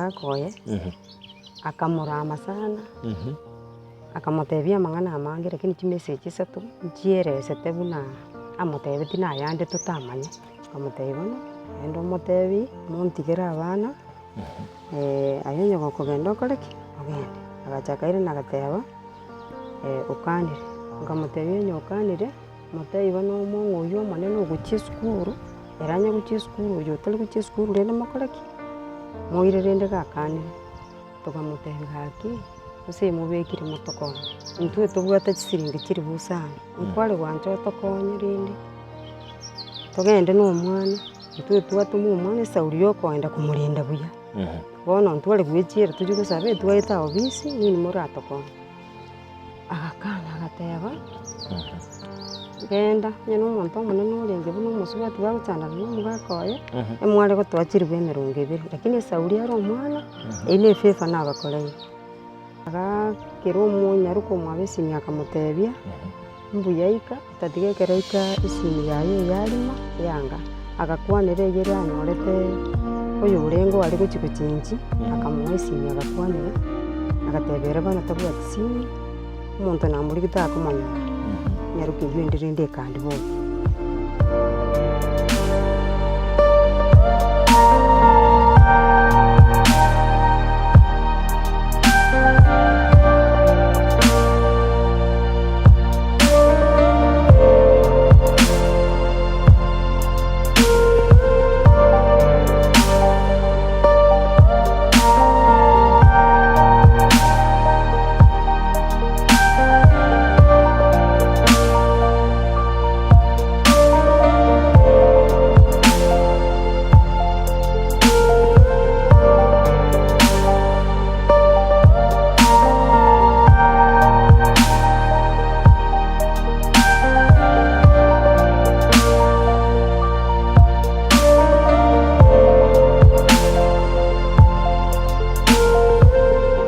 omogaka oye, akamorama sana, akamotebia amang'ana amange lakini chimessage isato nchieresete buna amotebetie na ayande totamanya. Akamotebia bono, genda omotebie montigere abana, aye onye gokogenda okore ki? Ogende. Agacha akairana agateba, okanire. Nkamotebia onye okanire, motebie bono omong'u oywo omonene ogochia esukuru, ere anye gochia esukuru oyo otari gochia esukuru rende mokore ki? Moire rende gakanire. Tokamotebia gaki, ase mobekire motokonye, intwe tobwate chisiringi chilifu isano, nkware gwancha otokonye rende, togende na omwana, intwe twatoma omwana esauri ya okoenda komorenda buya. Bono ntware goechiera tochie gosaba etwaete obisi, nini moratokonye. Agakana agateba, genda onye na omonto omonene orenge buna omosubati bagochandana na omogaka oye, emware gotoa chilifu emerongo ebere, lakini esauri ere omwana, eywo na efavour nabakoreire. Agaakera omonyaroka omwabo esimi akamotebia, mbuya aika, otatiga ekero aika esimi yaye eyarima yanga, agakwanera eyere anyorete oyorenge oare gochia gochengi, akamoa esimi agakwanera, agateba ere bono tabwati simu, omonto namorigete takomonyora, nyaroka eywo ende rende ekandi bobe.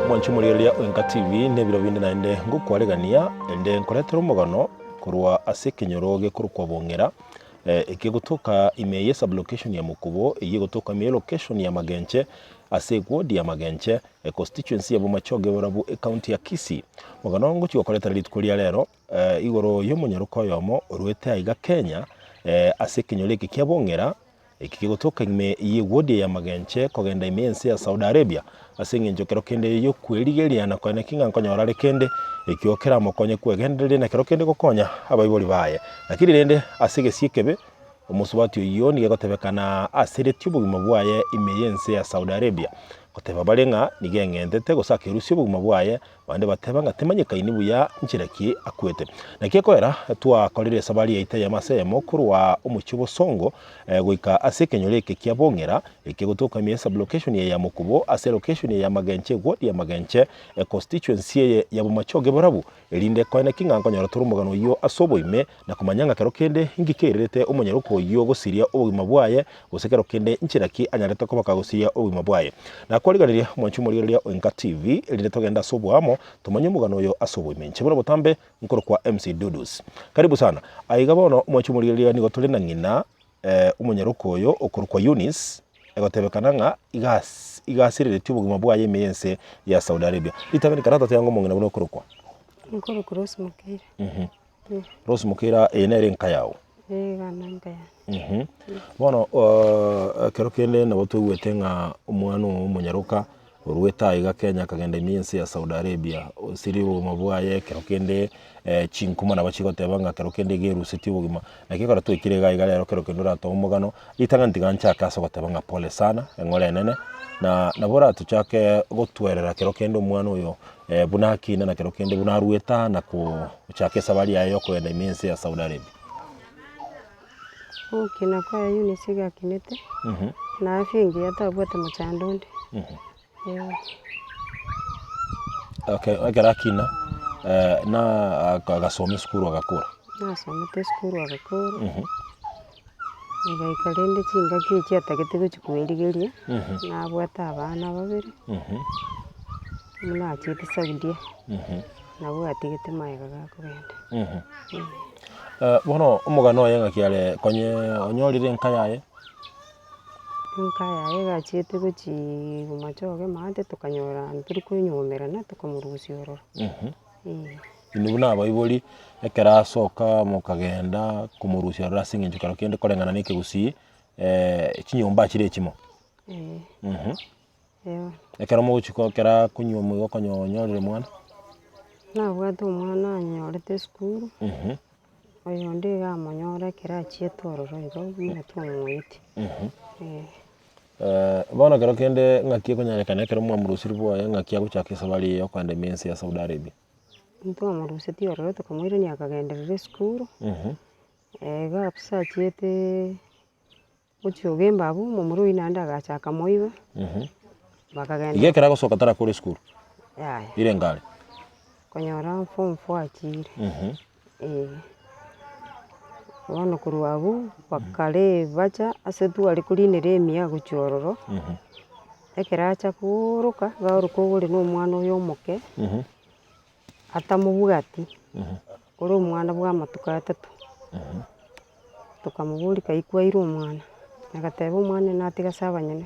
Mwanche omorigereria o Enka TV nebiro binde naende ngokwaregania ende nkoretere omogano korwa ase ekenyoro gekorokwa Bong'era ekegotoka ime ye sublocation ya Mokubo eyio egotoka ime ye location ya Magenche ase eward ya Magenche econstituency ya Bomachoge Borabu ecounty ya Kisii. Omogano ngochia gokoretera rituko ria rero igoro yomonyaroka oyomo orwete aiga Kenya ase ekenyoro eke kia Bong'era Eki kegotoka ime y'ewodi ya magenche kogenda ime y'ense ya Saudi Arabia, ase engencho kero kende y'okwerigeria na koeneki ng'a nkonyora are kende ekio keramokonye kwegendereria na kero kende gokonya abaibori baye. Lakini rende ase egesio ekebe, omosubati oyio nigo egotebekana aseretie obogima bwaye ime y'ense ya Saudi Arabia. Goteba bare ng'a nigo eng'entete gose akerusia obogima bwaye Bande bateba ng'a timanyekaini buya nchera ki akwete. Naki ekoera twakorire esabari yaito eyemo ase eyemo korwa omochie o Bosongo goika ase ekenyoro eke kia Bong'era, eke gotoka ime y'esublocation eye ya Mokubo ase elocation eye ya Magenche eward ya Magenche econstituency eye ya Bomachoge Borabu, erinde koene ki ng'a nkonyora tore omogano oyio ase oboime na komanya ng'a kero kende inki kererete omonyaroka oyio gosiria obogima bwaye, gose kero kende nchera ki anyarete koba kagosiria obogima bwaye. Nakwariganirie omwanchi omorigereria o Enka TV, erinde togende ase oboamo, tomanye omogano oyo ase oboime. Inche buna botambe nkorokwa MC Dudus. Karibu sana. Aiga bono omwanchi omorigereria nigo tore na ng'ina omonyaroka oyo okorokwa Eunice, egotebekana ng'a iga iga asireretie obogima bwaye ime y'ense ya Saudi Arabia. Ritang'ani kara totebe ng'a omong'ina buna okorokwa. Nkorokwa Rose Mokeira. Rose Mokeira eye nere enka yao? Ee iga nenka yane. Bono ekero kende nabo toigwete ng'a omwana oo omonyaroka orwete aiga Kenya akagenda ime y'ense ya Saudi Arabia, osirie obogima bwaye ekero kende chinkuma nabo chigoteba ng'a ekero kende iga erusetie obogima. Naki ekero twaikire iga iga rero ekero kende oratoe omogano, ritang'ani tiga nchake ase ogoteba ng'a pole sana, eng'ora enene, na nabo oratochake gotwerera kero kende omwana oyo buna akina na kero kende buna arwete aa na kochaka esabari yaye ya okogenda ime y'ense ya Saudi Arabia. Ogokina kwaye Eunice iga akinete, na afya engiya tabwate mochando onde, eh. Okay, ekero akina na agasoma esukuru agakora? Nasomete esukuru agakora, egaika rende chingaki echio atagete gochia kwerigeria, nabwate abana babere, buna achiete Saudia, nabwo atigete magega gakogenda. Bono omogano oye ng'aki are konye onyorire enka yaye? Enka yaye egachiete gochiiii bomachoge maate tokanyora ntori konywomerana tokamorusia ororo, eh. Inwe buna abaibori, ekero asoka mokagenda komorusia ororo ase eng'encho kero kende koreng'ana na ekegusii, chinyomba chire echimo. Eeh. Ekero mogochia ko ekero akonywa igo okonya onyorire mwana. Nabwate omwana anyorete esukuru, oyonde iga amonyore ekero achiete ororo igo buna twamoeti, eh. Bono ekero kende ng'aki ekonyarekana ekero mwamorusiri bwoye ng'aki agochaka esabari eye yokoenda ime ense ya Saudi Arabia? Ntwamorusetie ororo tokamoirania akagenderera esukuru, iga abisa achietee Gochia ogemba abwo, omomura oyio naende agacha akamoiba, bakagenda. Iga ekero agosoka tarakora esukuru? Yaya. Ire ngare? Konyora form four achiire, eh. Bono korwa abwo, bakare bacha ase tware korinera emiya gochia ororo, ekero acha kooroka, iga aoroka ore na omwana oyo omoke, atamobwati, ore omwana bwa amatuko atato. Tokamoboria kai kwaire omwana? Agateba omwana natiga ase abanyene.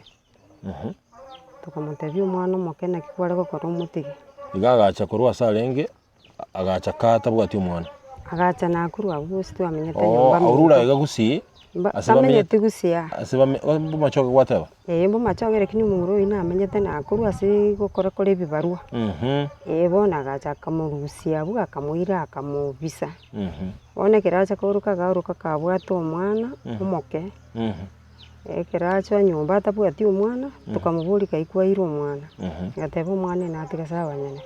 Tokamotebia omwana omoke naki kware gokora omotige. Iga agacha korwa ase arenge, agacha kaa atabwati omwana. Agacha Nakuru abwo gose twamenyete Oo, nyomba aurure minto. aiga gusii, Mba ase bamenyete, tamenyeti gusii aa. ase bame bomachoge gwateba? Ee mbomachoge lakini omomura oyio namenyete Nakuru ase gokora kore ebibarua. Ee bono agacha akamorusia abwo akamoira akamobisa. Bono ekero acha kooroka agaoroka kabwate omwana omoke, ekero acha nyomba atabwati omwana, tokamoboria kai kwaire omwana? Agateba omwana ere natiga ase abanyene.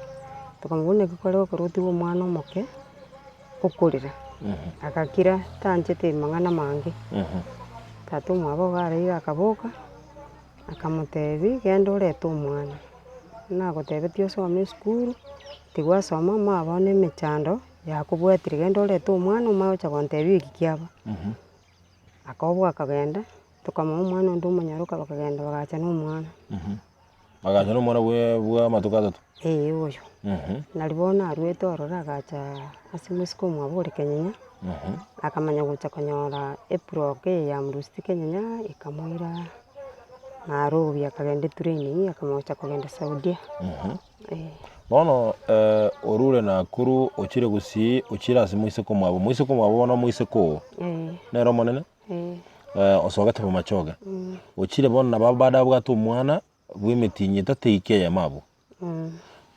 Tokamoboria naki kware gokora otige omwana omoke okorera, agakira tanchete mang'ana mange. Tata omwabo iga araire akaboka, akamotebia genda orete omwana, nagotebetie osome esukuru, tigwasoma omanye bono emechando. Yakobwatire, genda orete omwana omanye gocha gontebia eki kiaba. Akobua akagenda, tokamoa omwana onde omonyaroka bakagenda bagacha na omwana. Bagacha na omwana bwe bwa amatuko atato. Ee oyo. Nari bono arwete ororo agacha ase omosike omwabo ore kenyenya, akamanya gocha konyora eprock eye yamorusetie kenyenya ekamoira Nairobi akagenda etraining akamanya gocha kogenda Saudia. Bono orure Nakuru ochire gusii ochire ase moiseke omwabo, moiseke omwabo bono omoiseke oo, nere omonene osogete bomachoge, ochire bono nabo bado abwate omwana bwa emetienyi etato eike eyemo abwo.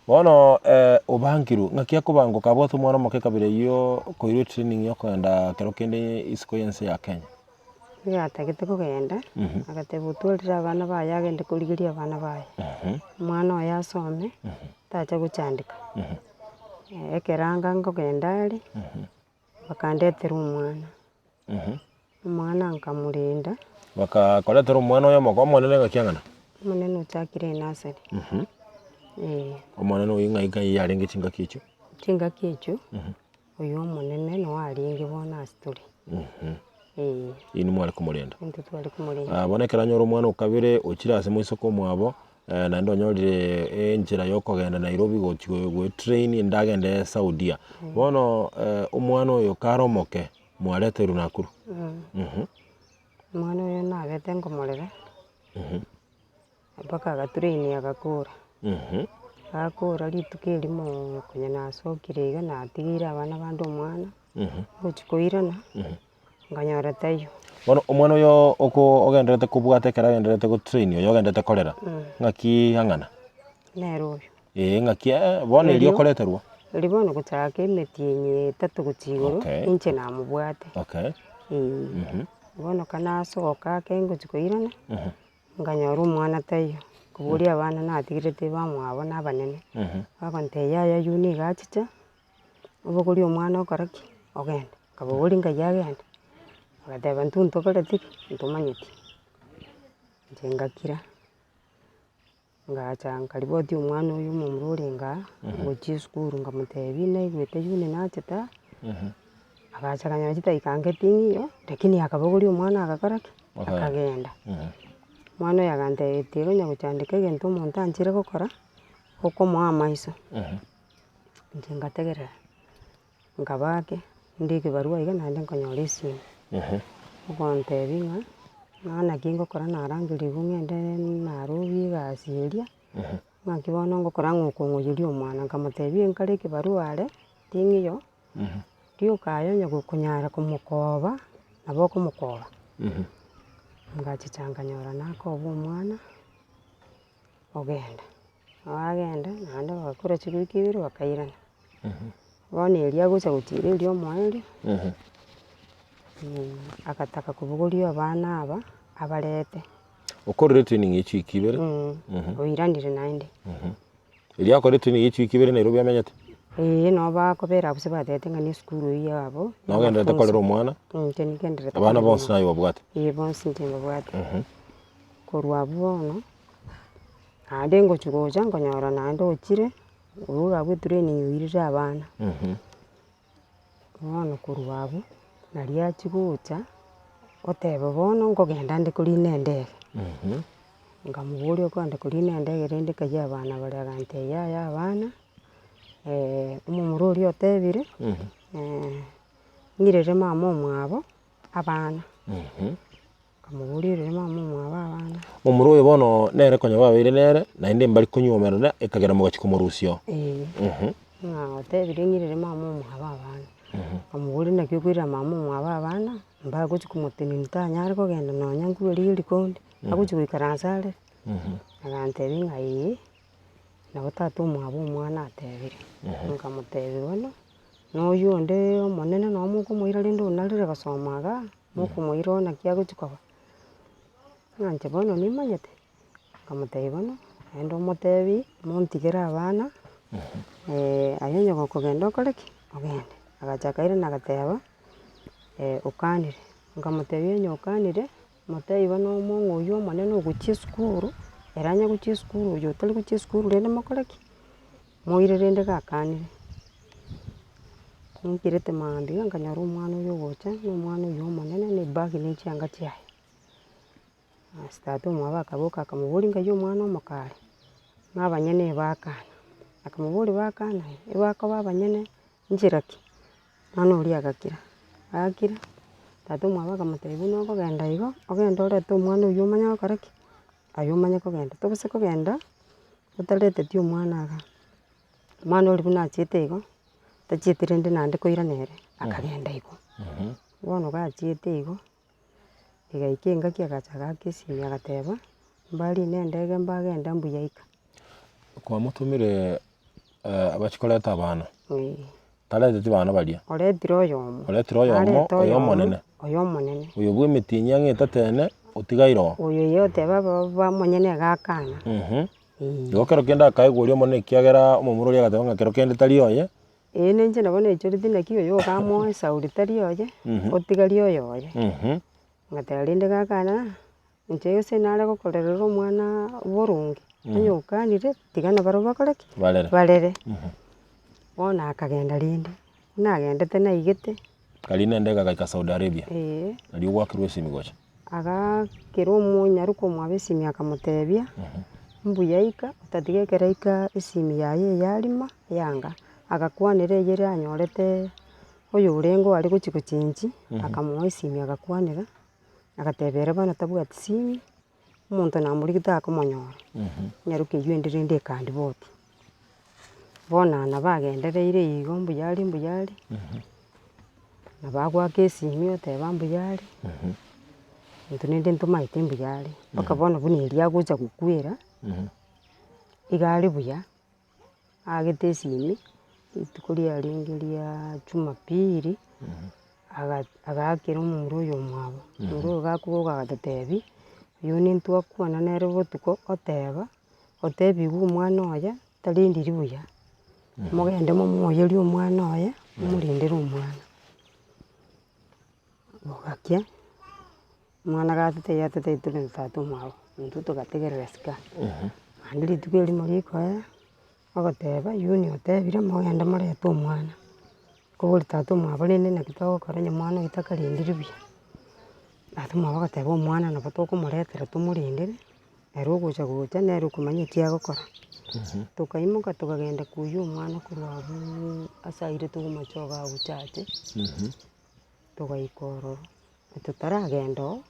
Bono obangirwe, ng'aki akobangoka abwate omwana omoke kabere eyio koirwa etraining ya okogenda kero kende isiko ya ense ya Kenya. Nigo atagete kogenda, agateba otwarire abana baye agende korigeria abana baye, omwana oye asome, tacha gochandeka. Ekero anga nkogenda are, bakandetera omwana, omwana nkamorenda. Bakakoretera omwana oyomo omoke, omonene ng'aki ang'ana? Omonene ochakire enursery, eh. Omonene oyio ng'ai ng'ai yarenge chingaki echio? Chingaki echio. Oyo omonene noo arenge bono ase tore, ee. Inwe mware komorenda. Intwe tware komorenda. Ah, bono ekero anyora omwana o kabere ochire ase moiseke omwabo, naende onyorire enchera ya okogenda Nairobi gochi go goetrain ende agende Saudia. Bono omwana oyo kare omoke, mwareterwe Nakuru? Omwana oyo nabete nkomorera, Mpaka agatrain agakora. Gakora rituko erimo konya nasokire iga natigeire abana bande omwana, ngochia koirana, nkanyora taiyo. Bono omwana oyo oko ogendererete kobwata ekero agendererete gotrain oyo ogendererete korera, ng'aki ang'ana? Nere oyo. Ee ng'aki bono erio Erio- okoreterwa? Erio bono gochaka emetienyi etato gochia igoro, Okay. inche namobwate, Okay. eeh. Bono ka nasoka ake ngochia koirana. Nkanyora omwana taiyo, koboria abana natigerete bamwabo na abanene, bagontebia yaya oywo nigo achicha, obogorie omwana okore ki? Ogende. Nkabogoria nkai agende, bagateba intwe ntokoreti ki? Ntomanyeti. Inche ngakira, ngacha nkaribotia omwana oywo omomura orenge aa, gochia esukuru nkamotebia naigwete June nachete aa, agacha akanyora chidakika ange ting'iyo, lakini akabogoria omwana agakora ki? Akagenda. Omwana oyo agantebia tiga onya gochandeka egento omonto anchire gokora, okomoa amaiso. Inche ngategerera, nkaba ake, nde ekebarua iga naende nkonyora esimi, ogontebia ng'a. Ng'a naki ngokora narangerigwe ng'ende narobi egasi eria, ng'aki bono ngokora ng'a okong'oyeria omwana, nkamotebia enkare ekebarua are, ting'iyo, rioka aye onye gokonyara komokoba, nabo okomokoba. Ngachicha nkanyora nakoba omwana, ogenda, bagenda naende bagakora chiwiki ibere bakairana. Bono erio agocha gotiira erio omoerio, agataka kobogoria abana aba, abarete. Okorire training ye chiwiki ibere. Oiranire naende. Erio akore training ye chiwiki ibere Nairobi amenyete? Eeh nabo bakobera abwo ase batebete ng'a ne esukuru eywo yabo. Nogendererete korera omwana? Inche nigendererete Abana korera bonsi omwana. naye obabwate? Eeh bonsi inche mbabwate. Korwa abwo bono, naende ngochia gocha nkonyora naende ochire, orure abwo etraining oirire abana. Bono korwa abwo, naria achia gocha, oteba bono nkogenda nde korina endege. Nkamoboria okogenda korina endege rende kaywo abana baria agantebia yaya abana, omomura oria otebire, ng'irere mama omwabo abana. Nkamoboria oirere mama omwabo abana. Omomura oyo bono nere konya babeire nere, naende mbari konywomerana ekagera mogachia komorusia oo. Eeh, ng'a otebire ng'irere mama omwabo abana. Nkamoboria naki okoirera mama omwabo abana, mbagochi komotenenia tanyare kogenda nonya nkorwa riria rikonde, agochi goikaransa arere. Agantebia ng'a eeh, nabo tata omwabo omwana atebire. Nkamotebia bono, na oywo onde omonene nabo mokomoira rende onarire gosoma igaa. Mokomoira oo naki agochia koba, ng'a inche bono nimanyete, nkamotebia bono, naende omotebi montigere abana, aye onye gokogenda okore ki? Ogende. Agacha akairana agateba, okanire, nkamotebia onye okanire, motebi bono omong'o oywo omonene ogochia esukuru, ere anye gochia esukuru oyo otari gochia esukuru rende mokore ki? Moire rende gakanire. Nkerete mambia nkanyora omwana oyo ogocha, na omwana oyo omonene na ebag na echianga chiaye. Basi tata omwabo akaboka akamoboria ngai omwana omoka are? Ng'a abanyene ebakana, akamoboria bakana aye, ebakoba abanyene nchera ki? Omwana oria agakira, gakira, tata omwabo akamotebia buna okogenda igo, ogende orete omwana oywo omanye gokora ki? Aye omanye kogenda, tobasa kogenda otareteti omwana igaa. Omwana oria buna achiete igo, tachieti rende naende koirana ere, akagenda igo. Bono gachiete igo, egaika engaki agacha agaaka esimi agateba, mbarine endege mbagende mbuya ika. Kwamotomire abachie koreta abana, tareteti bana baria? Oretire oyomo. Oretire oyomo, Nareta oyo oyomo, omonene. oyo omonene. Oyo bwa emetienyi ang'e etato ene, otigaire oo. Oyo iga oteba bamonyene iga akana. Igo kero kende akaegwa oria omonene ekiagera omomura oria agateba ng'a kero kende tari oye. Ee ninche nabo naichoreti naki oyo okamoa esauri tari oye, otigarie oyo oye. Ngateba rende gakana, inche gose nare gokorerera omwana boronge, onye okanire tiga nabarabwo bakore ki? Barere. Barere. Bono akagenda rende, buna agendete naigete. Karina endege agaika Saudi Arabia, Eeh. nario gwakirwe esimi gocha. Agaakera omonyaroka omwabo esimi akamotebia, mbuya ika, otatiga ekero aika esimi yaye eyarima yanga, agakwanera eyere anyorete oyorenge are gochia gochengi, akamoa esimi agakwanera, agateba ere bono tabwati simi, omonto namorigete takomonyora, enyaroka eywo ende rende ekandiboti. Bono nabo agendereire igo mbuya are mbuya are, nabo agoaka esimi oteba mbuya are, intwe rende ntomaete mbuya are, mpaka bono buna erio agocha gokwera, iga are buya, aagete esimi, rituko riarenge ria jumapili, aga agaakera omomura oyo omwabo, omomura oyo gakoboka agatotebia, oywo nintwakwana nere botuko oteba. Otebigwe omwana oye tarendiri buya, mogende momwoyerie omwana oye, momorendere omwana. Bogakia, omwana gatotebia atotebia tore na tata omwabo, intwe togategerera isiko aa. Naende rituko erimo rikoera, ogoteba junior otebire mogende morete omwana, kobori tata omwabo rende naki togokora onye omwana oyo takarendiri buya. Tata omwabo agateba omwana nabo tokomoretera tomorendere. Ere ogocha gocha nere okomanya eki agokora. Tokaimoka tokagenda koyia omwana korwa abwoo ase airetwe omochogo agwo chache, togaika ororo, totaragenda oo.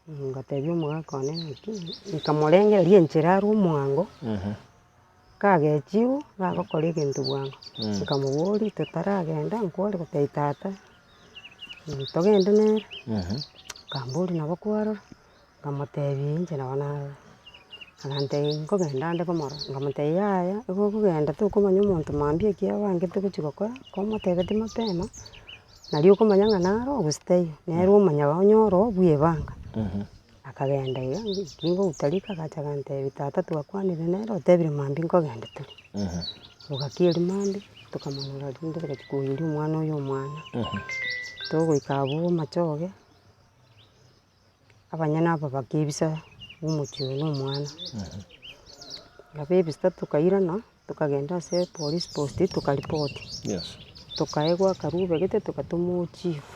Ngatebia omogaka one ng'aki, nkamorengereria enchera are omwango, kagechiwu, gagokora egento bwango, nkamoboria totaragenda nkware gotebia tata, togende nere, akamboria nabo kwarora, nkamotebia inche nabo narora. Agantebia nkogenda ande komorora, nkamotebia yaya, igo okogenda tokomanya omonto mambia eki abangete gochia gokora, komotebetie mapema, naria okomanya ng'a naro gose taiyo, nere omanya onyore oo bwebanga. Akagenda iga, nki ngouta riko agacha agantebia tata twakwanire nere otebire mambia nkogenda tore. Bogakia erio mambia, tokamonora rinde togachia koiyeria omwana oyo omwana, togoika abwo amachoge. Abanyene aba bakebisa omochie oyo na omwana, abebisa tokairana tokagenda ase epolice post tokaripoti, tokaegwa akarube gete togatoma ochief,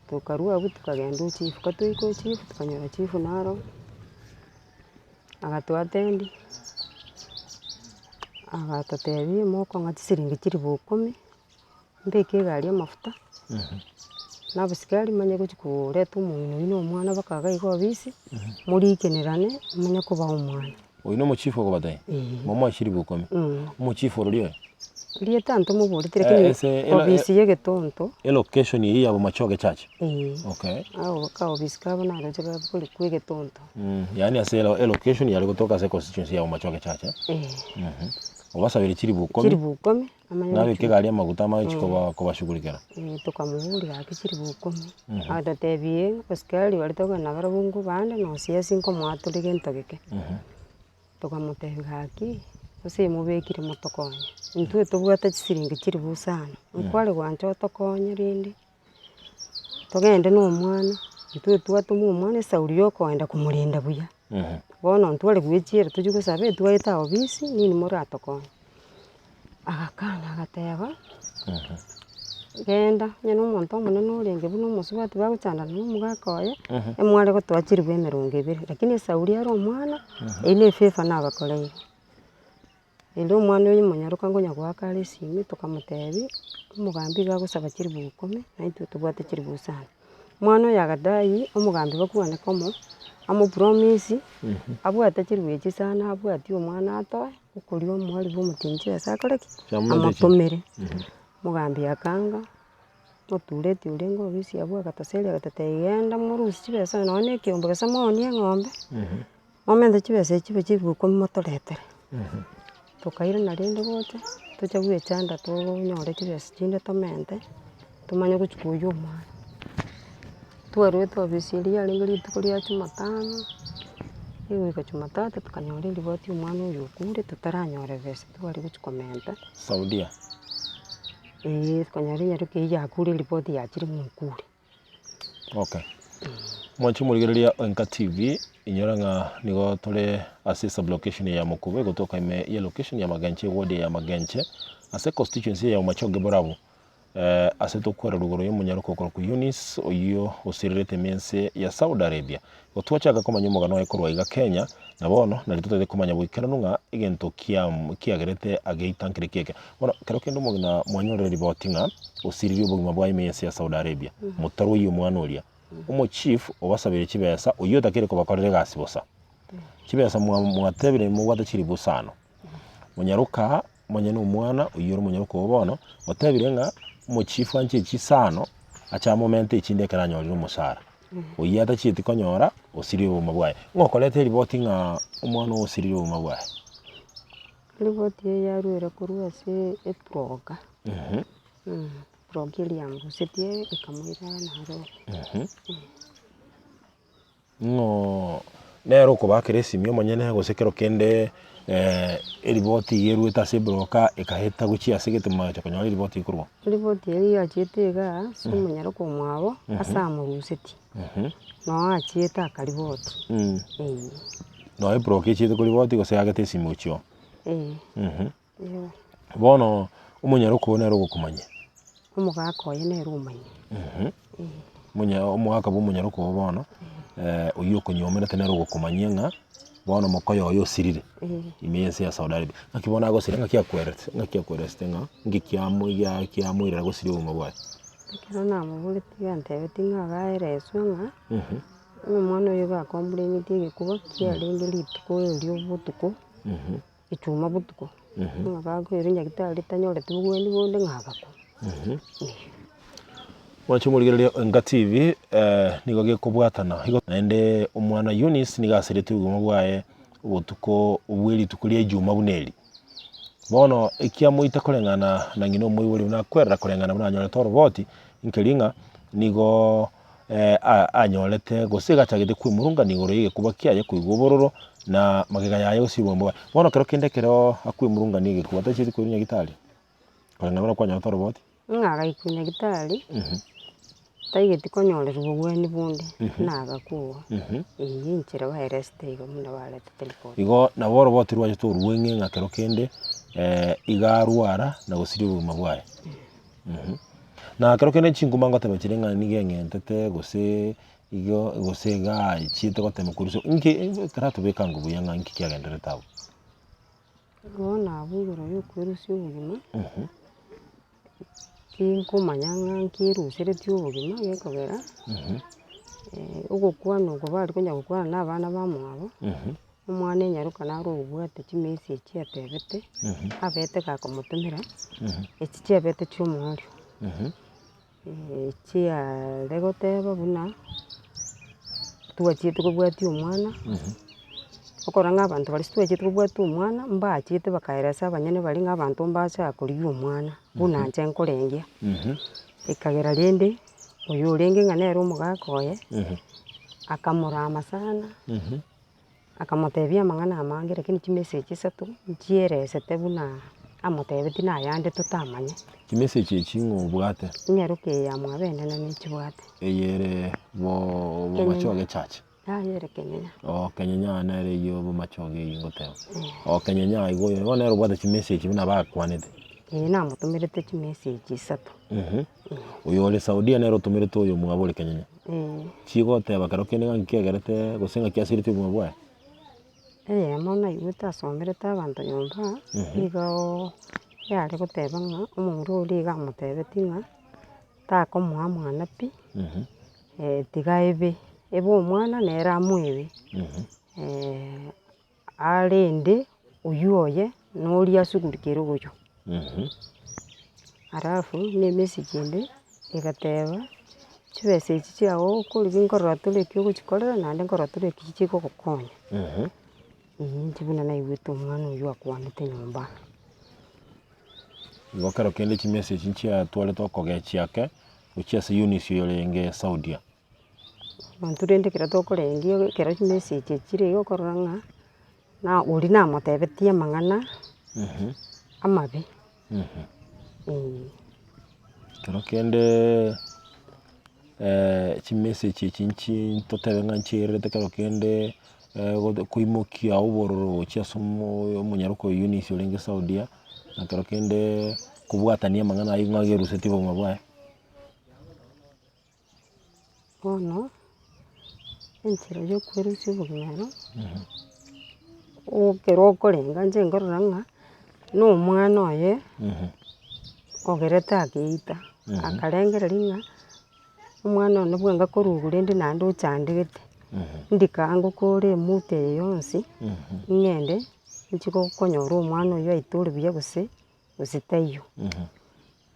tokarwa abwo tokagenda ochief, ka twaika ochief tokanyora chief naro, agatoattend, agatotebia mokong'a chisiringi chilifu ikomi. Mbeke egari amafuta, na abasikari manye gochia koreta omong'ina oyio na omwana mpaka iga iga obisi, moriikenerane manye kobaa omwana. Oyio na omochifu okobatebia? Eeh. Momoe chilifu ikomi? Omochifu orori oyo? Rieta ntomoboreti Eh, lakini ese elo- obisi ya egetonto. Elocation eyio ya Bomachoge Church? Eeh. Okay. Ao kaobisi kabo naroche gakorikwa egetonto. Yaani ase elo elocation yare gotoka ase econstituency ya Bomachoge Church eh? Eeh. Obasabire chilifu ikomi. Chilifu ikomi. Amanye Nabeke gochia. egari amaguta amanye gochia koba kobashughulikera. Eh, tokamoboria gaki chilifu ikomi, agatotebia eh, abasikari baria tokogenda nabarabwo nkobande na osiasi nkomoa tore gento geke. Tokamotebia gaki, gose mobekire motokonye, intwe tobwate chisiringi chilifu isano, nkware gwancha otokonye rende. Togende na omwana, intwe twatoma omwana esauri ya okoenda komorenda buya. Bono ntware goechiera tochie gosaba etwaete obisi nini moratokonye. Agakana agateba, genda onye na omonto omonene orenge buna omosubati bagochandana na omogaka oye, emware gotoa chilifu emerongo ebere, lakini esauri ere omwana, eywo na efavour nabakoreire. Erio omwana oyo omonyaroka nkonya goaka are esimi tokamotebia, omogambi iga agosaba chilifu ikomi, na intwe tobwate chilifu isano. Omwana oyo agadai, omogambi bakwane komo, amopromise, abwate chilifu echi isano abwatie omwana atoe, okoria omoerio bwa omotienyi chibesa akore ki? Amotomere. Omogambi akaanga, omotureti orenge obisi abwo agatoseria agatotebia genda morusie chibesa nonye na ekeombe gose moonie eng'ombe. Momente chibesa echi chibe chilifu ikomi motoretere. Tokairana rende gocha, tocha gwechanda tonyore chibesa chinde tomente, tomanye gochia koyia omwana. Twarwete ofisi eria yarenge rituko ria jumatano, rigoika jumatatu tokanyora eripoti omwana oyo okure totaranyora besa tware gochia komenta. Saudia. Eeh tokanyora enyaroka eywo yakure eripoti yachire ng'a okure. Okay. Mwanche morigereria Enka TV, inyora ng'a nigo tore ase sublocation ya Mokube gotoka ime ye location ya Magenche eward ya Magenche ase constituency ya Bomachoge Borabu eh, ase tokwererwa igoro y'omonyaroka okorokwa Eunice oyio osirerete ime ense ya Saudi Arabia. Igo twachaka komanya omogano oye korwa iga Kenya na bono nari totagete komanya boikeranu ng'a egento kiam kiagerete ageita nkere kieke. Bono kero kende omogina mwanyorire riboti ng'a osiririe obogima bwaye ime y'ense ya Saudi Arabia, motaroiye omwana oria. Omochief obasabeire chibesa oyio otakeire kobakorera egasi bosa. Chibesa mwa mwatebire mobwate chilifu isano, monyaroka monyene omwana oyio ore omonyaroka oo bono, otebire ng'a omochief anche echi isano ache amomente echinde ekero anyorire omosara. Oyio atachieti konyora osiririe obogima bwaye. Ng'o okoreta eriboti ng'a omwana oo osiririe obogima bwaye? Ripoti eye yarwire korwa ase eproka, eproka eria yambusetie ekamoira Nairobi. Ng'o nere okobakera esimi omonyene gose kero kende eripoti iga erwete ase ebroka ekaeta gochia ase egete mwacha konyora eripoti ekorwa? Ripoti eyio yachiete igaa ase omonyaroka omwabo ase amorusetie, noo achiete akaripoti, eeh. Nonya ebroka echiete koripoti gose eagete esimi gochia oo? Eeh. Bono omonyaroka oyo nere ogokomanyia. Omogaka oye nere omanyia. Omonya omogaka bwa omonyaroka oyo bono, oyio okonywomerete nere ogokomanyia ng'a bono mokoyo oye osirire ime y'ense ya Saudi Arabia. Ng'aki bono agosira ng'aki akwerete ng'aki akweresete ng'a nki kiamo gia kiamoirera gosiria obogima bwaye. Ekero namoboretie antebetie ng'a agaereswe ng'a. Omwana oyo iga akomplaineti egekuba kiarenge rituko erio botuko, echuma botuko, ng'a gakoirwa nyagetari tanyoreti bogweni bonde ng'a agakwa. Mwanche omorigereria Enka TV nigo gekobwatana igo naende omwana Eunice nigo aseretwe obogima bwaye obotuko bwe rituko ria ejuma buna eri. Bono ekiamoita koreng'ana na ng'ina omoibori buna akwerera koreng'ana buna anyorete oroboti, nkeri ng'a nigo anyorete gose iga achagete kwemurungania igoro ya egekuba kiaye koigwa obororo na magega yaye gose obogima bwaye. Bono ekero kende ekero akwemurungania egekuba tachieti koirwa nyagetari koreng'ana buna kwanyorete oroboti. Ng'a agaikwa nyagetari, taigeti konyorerwa obogweni bonde, buna agakwa. Eyio enchera baeresete igo buna baretete ripoti. Igo nabo oroboti rwachete orweng'e ng'a kero kende iga arwara na gosiria obogima bwaye. Na kero kende chinguma ngoteba chire ng'a nigo eng'entete gose igo gose igaa echiete gotema korusia inki ekero atobeka ango buya ng'a inki kiagendererete abwo. Bono abwo igoro ya okwerusia obogima, tinkomanya ng'a nkeruseretie obogima gekogera, ogokwana oko bare konya gokwana na abana bamwabo, omwana enyaroka naro obwate chimessage atebete, abete gakomotomera, echi chiabete chia omoerio, chiare goteba buna, twachiete kobwatia omwana, okorora ng'a abanto baria twachiete kobwatia omwana, mbachiete bakaeresa abanyene baria ng'a abanto mbacha korigia omwana, buna inche nkorengia. Ekagera rende, oyo orenge ng'a nere omogaka oye, akamorama sana. Akamotebia amang'ana amange lakini chimessage isato nchieresete buna amotebetie na ayande totamanya. Chimessage echi ng'o obwate? Enyaroka eye ya mwabe enene nechibwate. Eye ere bo Bomachoge church? Yaya ere Kenyenya. Oh Kenyenya nere eyio Bomachoge eyio ngoteba. Oh Kenyenya igo oyo bono nere obwate chimessage buna bakwanete. Ee namotomerete chimessage isato. Oyo ore Saudia nere otomerete oyo omwabo ore Kenyenya. Ee. Chigoteba kero kende ng'a nkiagerete gose ng'aki asiretie obogima bwaye. Eyemo naigwete asomerete abanto nyomba, nigo yare goteba ng'a omomura oria iga amotebetie ng'a takomoa mwana pi, tiga ebe, ebe omwana nere amoebe, arende oywo oye na oria asugurikere oyo. Alafu na emessage ende egateba, chibesa echi chiago okorigia nkorora tore eki ogochikorera naende nkorora tore eki chigogokonya. Inche buna naigwete omwana oywo akwanete nyomba. Igo kero kende chimessage nchiatwarete okogechia ake gochia ase Eunice oyo orenge Saudia. Intwe rende ekero tokorengia ekero chimessage echi chire iga okorora ng'a na oria namotebetie amang'ana amabe eh. Ekero kende chimessage echi nchi totebe ng'a nchiairerete ekero kende koimokia obororo gochia ase omo omonyaroka oyo Eunice orenge Saudia, na ekero kende kobwatania amang'ana aywo ng'a agerusetie obogima bwaye. Bono, enchera ya okwerusia obogima ero, ekero okorenga inche nkorora ng'a na omwana oye ogerete ageita, akarengereria ng'a omwana one bwenga korwa igoro rende naende ochandegete, ndika ngokora emutu eye yonsi, ng'ende nchi gokonyora omwana oywo aitore buya gose gose taiyo.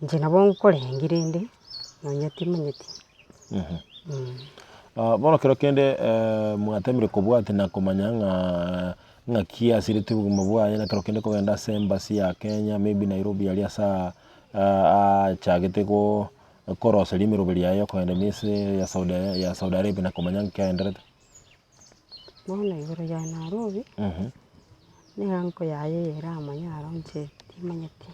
Inche nabo nkorengi rende, nonya timanyeti. Bono kero kende mwatemire kobwatia na komanya ng'a ng'aki asirete obogima bwaye na kero kende kogenda ase embassy ya Kenya maybe Nairobi aria ase achagete go koroseria emeroberi yaye ya okogenda ime ya Saudi ya Saudi Arabia na komanya nki agenderete. Bono igoro ya Nairobi, neanko yaye eye eramanye aro inche timanyeti.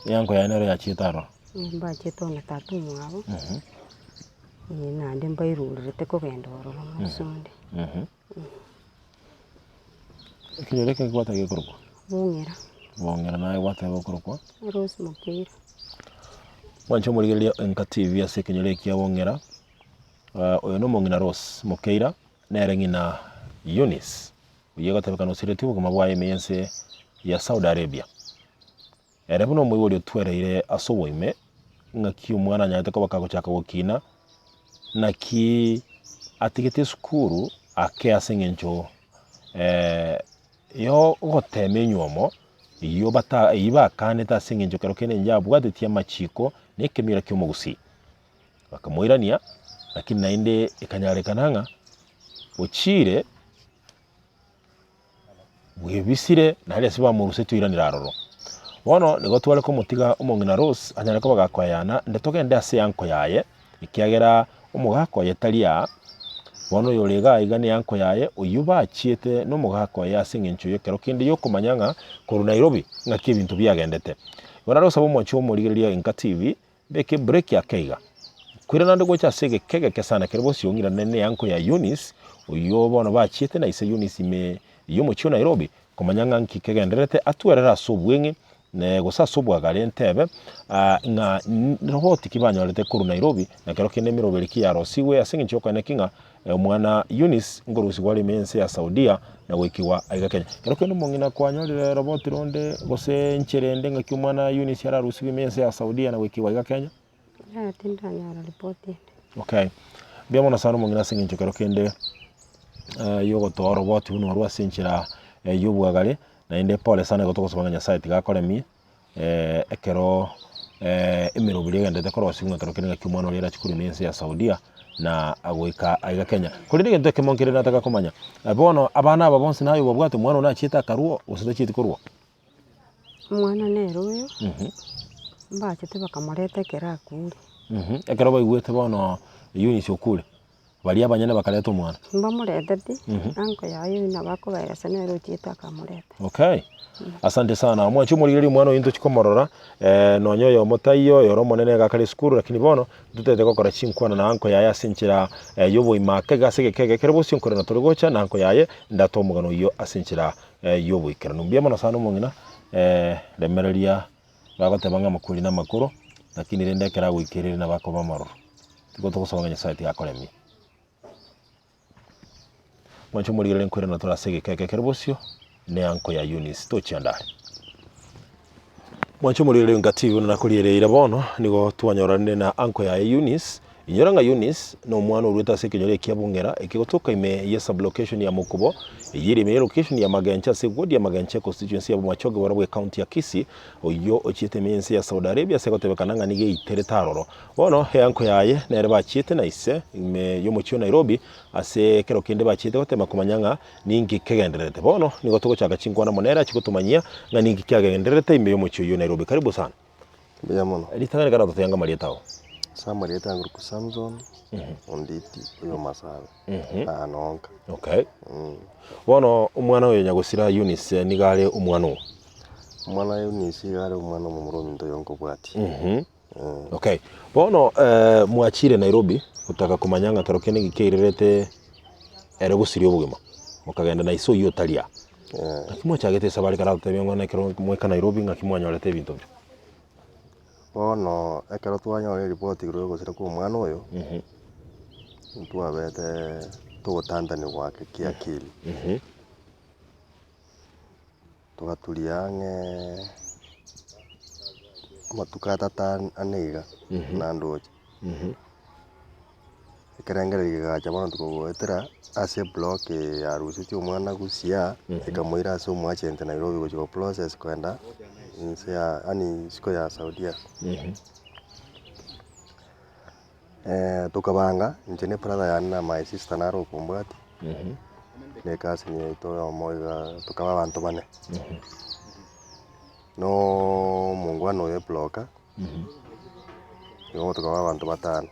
Eanko yaye nero yachiete aroro. Mbachiete one tata omwabo, naende mbairurerete kogenda ororo moiso onde. Ekenyoro eke gwateba gekorokwa? Bong'era. Bong'era naye gwateba okorokwa? Rose Mokeira. Mwanche omorigereria Enka TV ase ekenyoro eke kia Bong'era. Oyo nomong'ina Rose Mokeira, nere ng'ina Eunice, oyio egotebekana osiretie obogima bwaye ime y'ense ya Saudi Arabia. Ere buna omoibori otwereire ase oboime, ng'aki omwana anyarete koba kagochaka gokina, naki atigete esukuru ake ase eng'encho yogoteema enywomo eyio bata eyio bakanete ase eng'encho kero kende yabwatetie amachiko na ekemira kia omogusii. Bakamoirania, lakini naende ekanyarekana ng'a ochiire bwebisire naende ase bamorusetie oiranire aroro. Bono nigo tware komotiga omong'ina Rose anyare koba gakoeyana nde togende ase eanko yaye, ekiagera omogaka oye tari aa, bono oyore igaa iga ne eanko yaye, oyio bachiete na omogaka oye ase eng'encho y'ekero kende y'okomanya ng'a korwa Nairobi ng'aki ebinto biagendete. Igo nare gosaba omwanchi omorigereria Enka TV, Beka ebreki ake iga. Koirana ande gocha ase egeka egeke sana kere bosio ng'irane neanko ya Eunice, oyio bono bachiete na ise Eunice ime y'omochie o Nairobi, komanya ng'a nki kegendererete atwerere ase obweng'e ne gose ase obwagare ntebe ng'a roboti ki banyorete korwa Nairobi, na kero kende emeroberi ki yarosigwe ase eng'encho y'okoeneki ng'a omwana Eunice nkorusigwa are ime y'ense ya Saudia na goikigwa aiga Kenya. Kero kende omong'ina kwanyorire roboti ronde gose enchera ende ng'aki omwana Eunice ararusigwe ime y'ense ya Saudia na goikigwa aiga Kenya? Yaya tindanyora ripoti ende. Okay, mbuya mono sana omong'ina ase eng'encho kero kende yogotoa oroboti buna orwo ase enchera y'obwagare, naende pole sana igo togosaba ng'a Nyasaye tiga akoremie. ekero emeroberi egenderete korosigwa ng'a ekero kende ng'aki omwana oria arachie korwa ense ya Saudia na agoika aiga Kenya. Korende egento ekemo nkere nataka komanya, bono abana aba bonsi naye obabwate omwana one achiete akarwa gose tachieti korwa? Omwana nere oyo, mbachete bakamoreta ekero akure. Ekero baigwete bono Eunice okure. Baria abanyene bakareta omwana. Mbamoreteti, uncle yaye oyio nabo akobaeresa nere ochiete akamoreta. Okay. Asante sana. Mwanche omorigereria omwana oyo ntochi komorora, eh, nonya oyomo taiyo, oyore omonene iga akare esukuru, lakini bono ntotagete gokora chinkwana na uncle yaye ase enchera eh, y'oboima ake iga ase egeka eke ekere bosio nkorera tore gocha na uncle yaye ndate omogano oyio ase enchera eh, y'oboikeranu. Mbuya mono sana omong'ina, eh, remereria bagoteba ng'a amakweri namakoro, lakini rende ekero agoikerire nabo akoba amaroro. Tigo togosaba ng'a Nyasaye tiga akoremie. Mwanche omorigereri nkoirana tore ase egeka eke ekere bosio, ne anko ya Eunice, tochia are. Mwanche omorigereri ngati buna nakoriereire bono, nigo twanyoranire na anko yaye Eunice, Inyora ng'a Eunice nomwana oruete ase ekenyoro ekia Bungera ekegotoka ime ye sub-location ya Mukubo, eyio ere ime ye location ya Magenche ase eward ya Magenche constituency ya Bomachoge barabwo ecounty ya Kisii, oyio ochiete ime y'ense ya Saudi Arabia ase gotebekana ng'a nigo eiterete aroro. Bono eanko yaye nere bachiete na ise ime y'omochie o Nairobi ase ekero kende bachiete gotema komanya ng'a ninki kegendererete. Bono nigo togochaka chinkwana amo nere achie gotomanyia ng'a ninki kiagendererete ime y'omochie oyio o Nairobi. Karibu sana. Mbuya mono. Ritang'ani ekero totenge amarieta ao. Ase amarieta ang'e Samson, Onditi, oyo Masabe, na Nonka. Okay. Bono omwana oyo nyagosira Eunice nigo are omwana oo? Omwana Eunice iga are omwana omomura ominto oyo nkobwatia. Okay. Bono mwachire Nairobi gotaka komanya ng'a kero kende nki kiairerete ere gosiria obogima, mokagenda na ise oyio otari aa. Naki mwachagete esabari ekero agotebia ng'a ekero mwaika Nairobi ng'aki mwanyorete ebinto biria? Bono ekero twanyora eripoti igoro ya ogosira kwa omwana oyo, ntwabete togotantanigwa ake kiakili, togaturia ang'e amatuko atato ane iga nandoche. Ekerengererio kegacha bono tokogoetera ase eblock eye yarusetie omwana gusii ekamoira ase omoagent Nairobi gochia go process kogenda inse ya yaani isiko ya Saudia. Tokabanga inche na ebrother yane na my sister naro okombwatia, na ecousin yaito oyomo iga tokaba abanto bane. Na omongwana oyo eblocker. Igo tokaba abanto batano,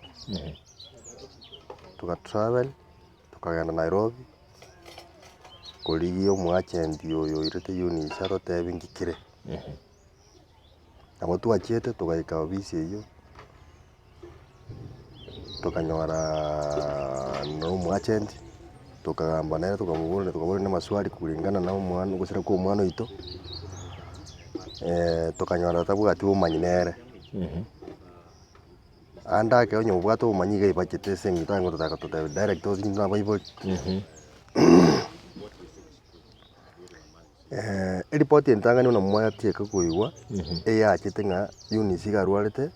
toga travel, tokagenda Nairobi, korigia omoagent oyo oirete Eunice atotebie nki kere. Nabo twachiete togaika ofisi eywo, tokanyoraaa na omoagent, tokagamba nere tokamoboria tokamoboria amaswali kulingana na omwana ogosira kwa omwana oito, tokanyora tabwati obomanyi nere. Ande ake onye obwate obomanyi iga ebachete ase eng'encho tari gototaka gototebia direct intwe na abaibori. Eripoti entang'ani buna mwatieka koigwa, eyachete ng'a Eunice iga arwarete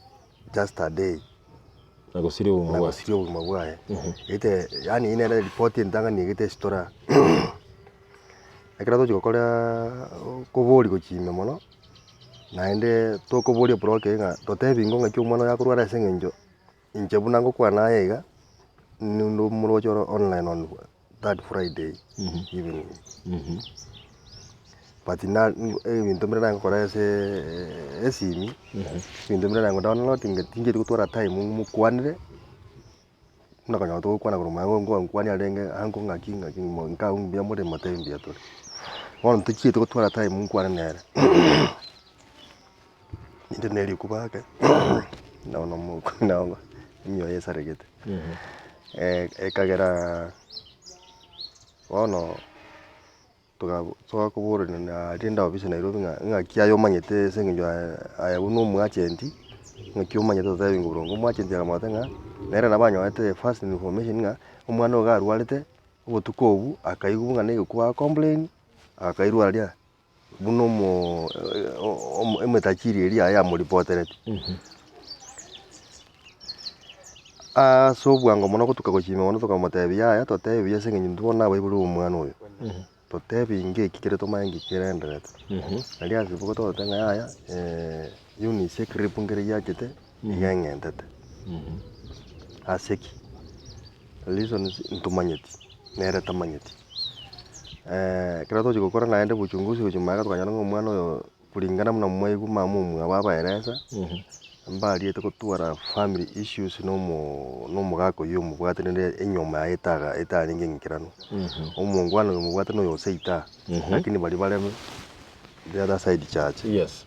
just a day. Na gosiria obogima na bwaye. gosiria obogima bwaye. Gete yaani eyio nere eripoti entang'ani egete esitora. Ekero togochia gokora koboria gochia ime mono, naende tokoboria broker ng'a totebi ingo ng'aki omwana oyo akorwara ase eng'encho inche buna ngokwana aye iga, ninde omoroche ore online on that Friday evening. But na ebinto mbire nagokora ase esimi, ebinto mbire nago download tinchieti gotwara time mokwanere, buna konyora togokwana korwa magega ngo nkwane arenge ango ng'aki ng'aki nka abwo mbuya more motebi mbuya tore. Bono tochieti gotwara time nkwane nere, ninde na erikuba ake, nabono nabono emioyo esaregete. Ekagera bono togakoborania na rende ofisi Nairobi ng'a ng'aki aye omanyete ase eng'encho aye aye buna omoagent, ng'aki omanyete totebi ng'a boronge. Omoagent akamotebia ng'a nere nabo anyorete first information ng'a omwana oyo iga arwarete, obotuko obwo akaigwa buna negekuba agocomplain, akairwa aria buna omo omotajiri eria yaye yamoripoterete. Ase obwango mono gotuka gochia ime mono tokamotebia yaya totebie buya ase eng'encho intwe bono nabaibori ba omwana oyo, totebie inga eki kere tomanye nki kerenderete. Nario ase igo togoteba ng'a yaya Eunice ecrip nkere giachete iga eng'entete. Ase ki? Reasons ntomanyeti, nere tamanyeti. Ekero togochia gokora naende obochunguzi gochia magega tokanyora ng'a omwana oyo kulingana buna mwaigwa mama omwabo abaeresa, mbariete gotwara family issues na omo na omogaka oywo omobwatanire enyiomo yaye etaga etarenge eng'ikeranu. Omongwana oyo omobwate noyo oseita, lakini baria bare the other side church. Yes.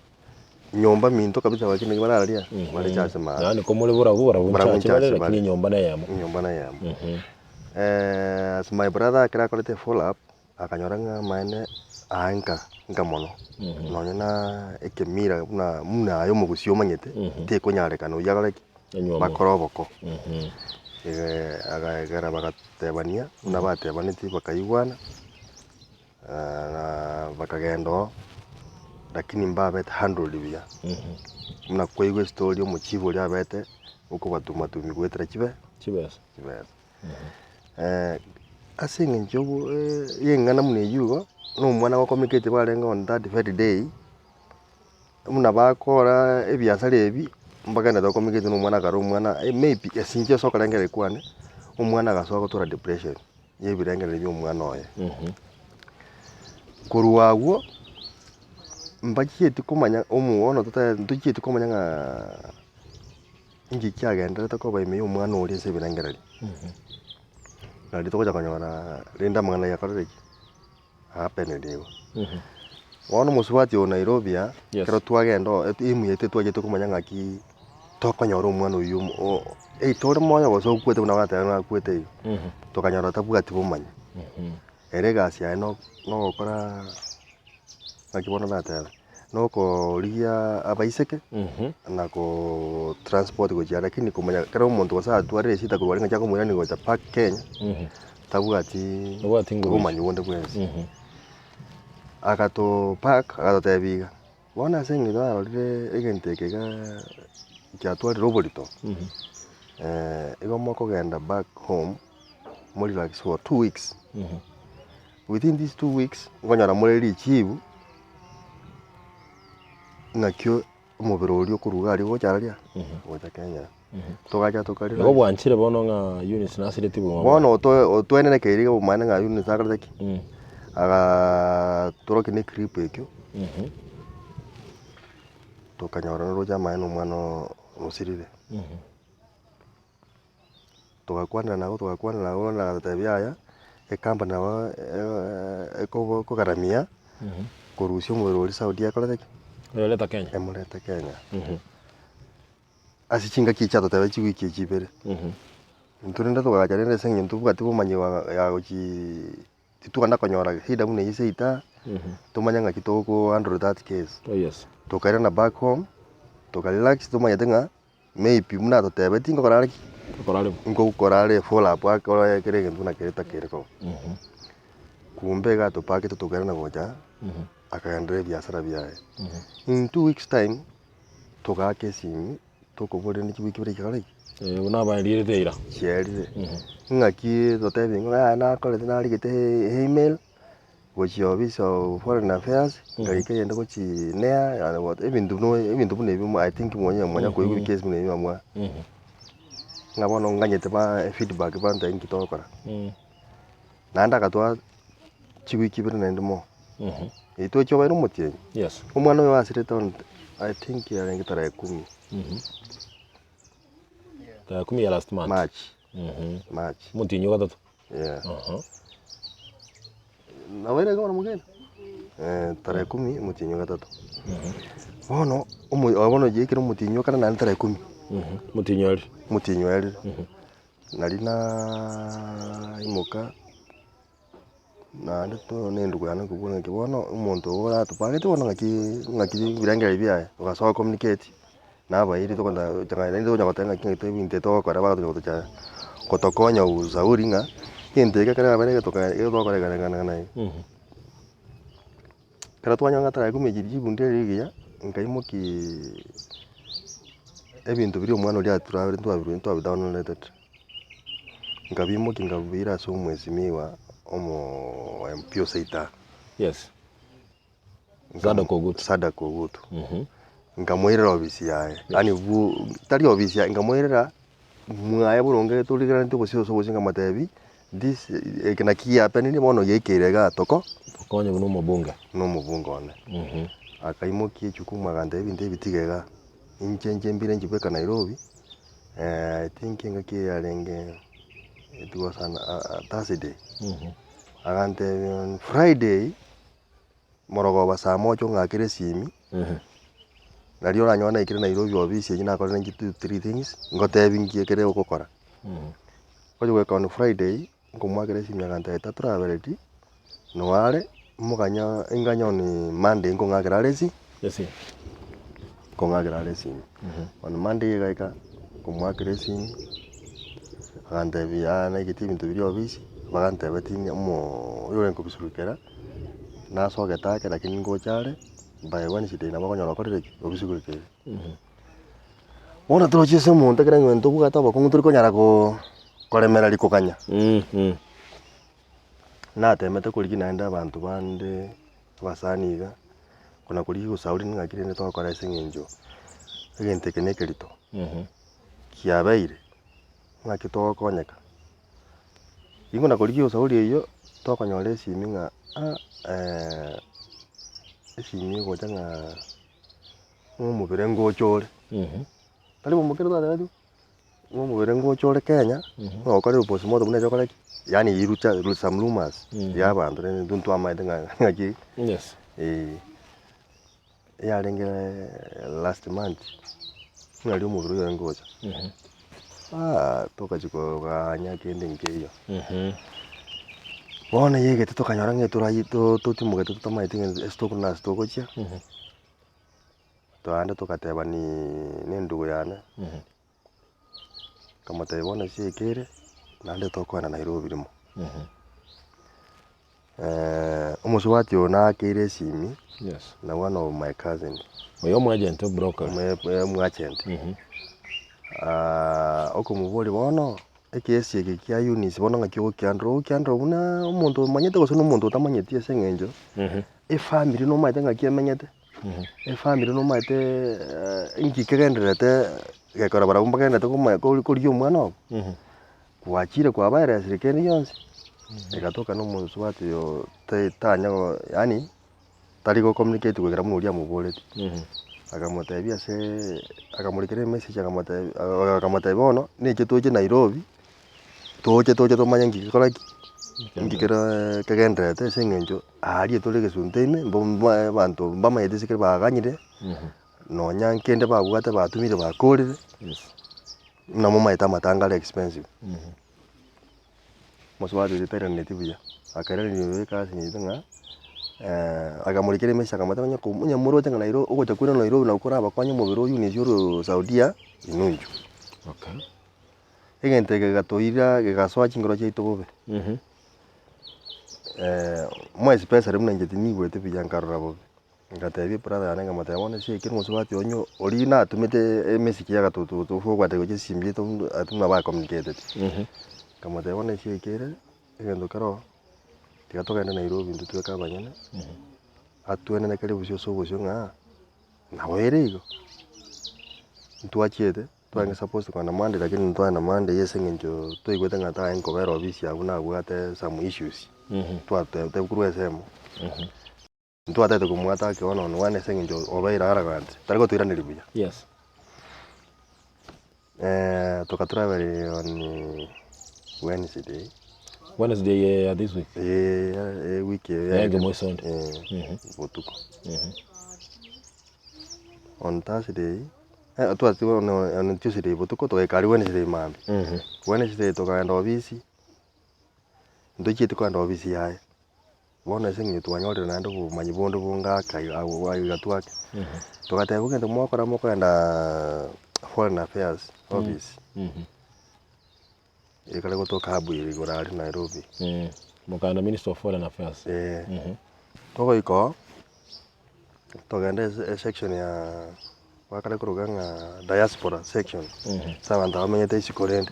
Nyomba minto kabisa bachia naki bararia, bare church maate. Yaani komore barabwo barabwo Barabwo nchache bare nchache lakini bare. enyomba neyemo. Enyomba neyemo. As my brother ekero akorete follow up, Akanyora ng'a amaene aa nka, nka mono, nonye na ekemira buna buna aye omogusii omanyete, tekonyarekana oyio akore ki? Enywomo. Bakore oboko. Agera bagatebania, buna batebanetie bakaigwana, na bakagenda oo, lakini mbabete handled buya. Buna kwaigwa estory omochifu oria abete, okobatuma tumia goetera chibe Chibesa. chibesa. Ase eng'encho y'eng'ana buna eyio igo, na omwana gokomiketi barenge on that very day, buna bakora ebiasara ebi, mbagenderete gokomiketi na omwana akare omwana maybe ase inche ase okorengereria kwane, omwana agasoa gotura depression ya ebirengererio bia omwana oye. Korwa abwo, mbachieti komanya omo bono ntochieti komanya ng'a. Inki kiagenderete koba ime y'omwana oria ase ebirengererio? Nario togocha konyora rende amang'ana ayio akorire ki? Ahapenire igo. Bono omosubati oyo Nairobi aa, Yes. ekero twagenda oo emu yaito twachete komanya ng'aki tokonyora omwana oyio omo o either ore moyo gose okwete buna bateba ng'a akwete igo, tokanyora tabwati bomanyi. Ere egasi yaye no nogokora ng'aki bono natebe. Nokorigia abaiseke, na kotransport gochia lakini komanya kera omonto gose atwarire eshida korwa aria ng'aki akomoirania gocha back Kenya, tabwati Tabwati nguru obomanyi bonde bwensi. Agato pack agatotebia iga, bono ase eng'encho narorire egento eke igaa kiatwarire oborito, igo mokogenda back home, morelax for 2 weeks. Within these 2 weeks, nkonyora more richibu ng'aki omobere oria okorwa iga aria gocha aria, gocha Kenya. Togacha tokarira. Igo bwanchire bono ng'a Eunice nasireti obogima bwaye. Bono otwenerekeire iga obomani ng'a Eunice akorete ki? Agatorokia na eclip ekio, tokanyora noroche amaene omwana oo osirire. Togakwanera nabo togakwanera nabo bono agatotebia yaya, ecompany nabo ekogaramia korusia omobere oria Saudi akorete ki? Oyoreta Kenya. Emorete Kenya. Ase chingaki echi atotebia chiwiki echi ibere. Intwe rende togacha rende ase eng'encho ntobwati obomanyi ya gochii titwanda konyora shida buna eyio seita, tomanye ng'aki toko handle that case. Oh yes. Tokairana back home, toka relax tomanyete ng'a. Maybe buna atotebetie nkokora are ki? Nkokora are bo. Nkokora are follow up akore kera egento buna kere takeire koba. Kumbe iga atopakete tokairana gocha, akagenderera ebiasara biaye. In 2 weeks time, togaaka esimi, Tokoboria rende chiwiki ibere chikare ki? Eh, buna abaerirete eira. Chiaerire. Ng'aki totebie ng'a yaya nakorete narigete email, gochia office of foreign affairs, nkarika eyende gochia NEA, yane what ebinto buna ebinto buna ebio I think mwanya mwanya koigwa ebikesi buna ebio mwamwa. Ng'a bono nganyete ba efeedback bantebie nki togokora. Naende agatoa chiwiki ibere naende more. Intwe twabeire omotienyi, Yes. omwana oyo asirete on I think yarenge tarehe kumi. Tarehe kumi ya last month. March. March. Omotienyi o gatato. Yeah. Aha. Naboire iga bono mogende? Eh, tarehe kumi omotienyi o gatato. Bono omo bono yaikire omotienyi o kane naende tarehe kumi. Omotienyi oerire. Omotienyi oerire. Nari naimoka. Naende to na endugu yane nkobua ng'aki bono omonto ogo oratobangete bono ng'aki ng'aki ebirengererio biaye, ogasoa gocommunicate na abairi tokonda naende tokonya goteba ng'aki ng'aki ebinto ebi togokora bagatonya gotochaya gotokonya usauri ng'a egento eke ekero yabeire egetoka egotokora iga na iga na iga na iga. Ekero twanyora ng'a tarehe kumi echi ribunda erio rigiya, nkaimokiii ebinto biria omwana oria aturabire ntwabirwe ntwabidownloaded. Nkabimokia nkabiira ase omwesimigwa omo MP o Seita. Yes. Sadaka Ogutu. Sadaka Ogutu. Nkamoirera ofisi yaye, yaani bu tari ofisi yaye, nkamoirera mwaye boronge torigeraneti obosio ase obosio nkamotebia, this eke naki giapenire bono giaikeire igaa toko. Tokonye buna omobunge. Buna omobunge one. Akaimokia ejukumu agantebia ebinto ebi tiga igaa, inche inche mbire nchibeka Nairobi. I think engaki eye yarenge it was an a Thursday, agantebia on Friday, morogoba saa moja ong'akere esimi, nario oranyore naikire Nairobi ofisi eywo nakorire inche two three things, ngotebi nki ekere ogokora. Oche goika on Friday, nkomoakera esimi agantebia tatraveleti, noare, moganya inganye on Monday nkong'akera are esi. Esimi. Nkong'akera are esimi. On Monday egaika, nkomoakera esimi, agantebia yaya naigete ebinto biria ofisi, bagantebetie ng'a omo oyorenge kobisugukera, nasogete ake lakini ngocha are, by Wednesday nabo okonyora okorire ki? Obisugukeire. Bono toroche ase omonto ekero eng'encho tobwate obokong'u tori konyara ko koremereria koganya. Natemete korigia naende abanto bande abasani iga, kona korigia gosauri ng'aki rende togokora ase eng'encho egento eke na ekerito, kiabeire, ng'aki togokonyeka. Ingo nakorigia osauri eywo, tokonyora esimi ng'a ah esimi egocha ng'a omobere ngocha ore. Tari bomokere twatebetigwe. Ng'a omobere ngocha ore Kenya, ng'a okorire postmortem buna ekio okore ki? Yaani irucha some rumours ya abanto rende intwe ntwamaete ng'a ng'aki Yes. eh. Yarenge last month, ng'a riria omobere oyo orenge gocha, aah togachia koganya kende nkeiyo. Bono yegete tokanyora ng'a etorayi to- totimogete totamanyeti ng'a ase tokona na ase togochia. Naende togatebaniaa na endugu yane, nkamotebia bono ase eke ere, naende tokoenda Nairobi rimo. Omosubati oyo nakeire esimi, Yes. na one of my cousin. Oyo omoagent o broker. Omoagent. Okomoboria bono, ekesi eke kia Eunice bono ng'aki ogokiandora, ogokiandora buna omonto omanyete gose na omonto otamanyeti ase eng'encho, efamiri nomanyete ng'aki emenyete. Efamiri nomaete inki kegendererete gekora barabwo mbagendererete komanya kori korigia omwana obo, gwachire kwabaeresire kende gionsi, egatoka na omosubati oyo tai tanya go yaani tari go communicate goikera buna oria amoboretie. Akamotebia aseee akamorikera emessage akamotebia akamotebia bono, neche toche Nairobi. Toche toche tomanye nki gekora ki, nki kere kegendererete ase eng'encho aaria tore egesunte ime mbo mbae abanto mbamanyete ase ekero baganyire, nonya nkende babwate batumire bakorire, buna momanyete amatanga are expensive. Mosubati oria tairaneti buya, akairaneria oyo ekasi yaito ng'a akamorikera emessage akamotebia onye ko onye moroche ng'a Nairobi ogocha kwire Nairobi nabo korabakonye omobere oywo na ase ore Saudia, inwe inchuo. Okay. Egento eke gegatoira gegasoa chinkoro chiaito bobe. More especially buna inche tinigwete buya nkarora bobe. Ngatebia ebrother yane nkamotebia bono ase ekero omosubati onye oria natomete emessage agatototo forward gochia esimi yaito buna ba communicated. Nkamotebia bono ase ekere, egento kero oo, tiga togende Nairobi intwe tweka abanyene, atwenenekerie bosio ase obosio ng'a nabo ere igo. Ntwachiete, twarenge supposed kogenda Monday lakini ntwagenda Monday ase eng'encho twaigwete ng'a tarenge kobera ofisi abwo nabwate some issues, twatebwa korwa ensemo. Ntwatagete komwata ake one on one ase eng'encho obeire arrogant, tari gotoiraneria buya. Yes. Toka travel on Wednesday. Wednesday ya this week? Eh, ewiki eye Yaye moiso onde. Eh, botuko. On Thursday, eh, twachete on on Tuesday botuko togaika aria Wednesday mambia. Wednesday tokaenda ofisi, ntochieti kogenda ofisi yaye. Bono ase eng'encho twanyorire naende obomanyi bonde bonge ake aiga agwo aiga twake, togateba egento mwakora mokogendaaa foreign affairs office, ekare gotoka hub ere igoro aria Nairobi. Mokagenda ministry of foreign affairs. Eeh, togoika oo, togenda ase esection ya bakare koroka ng'a diaspora section, ase abanto abamenyete isiko rende.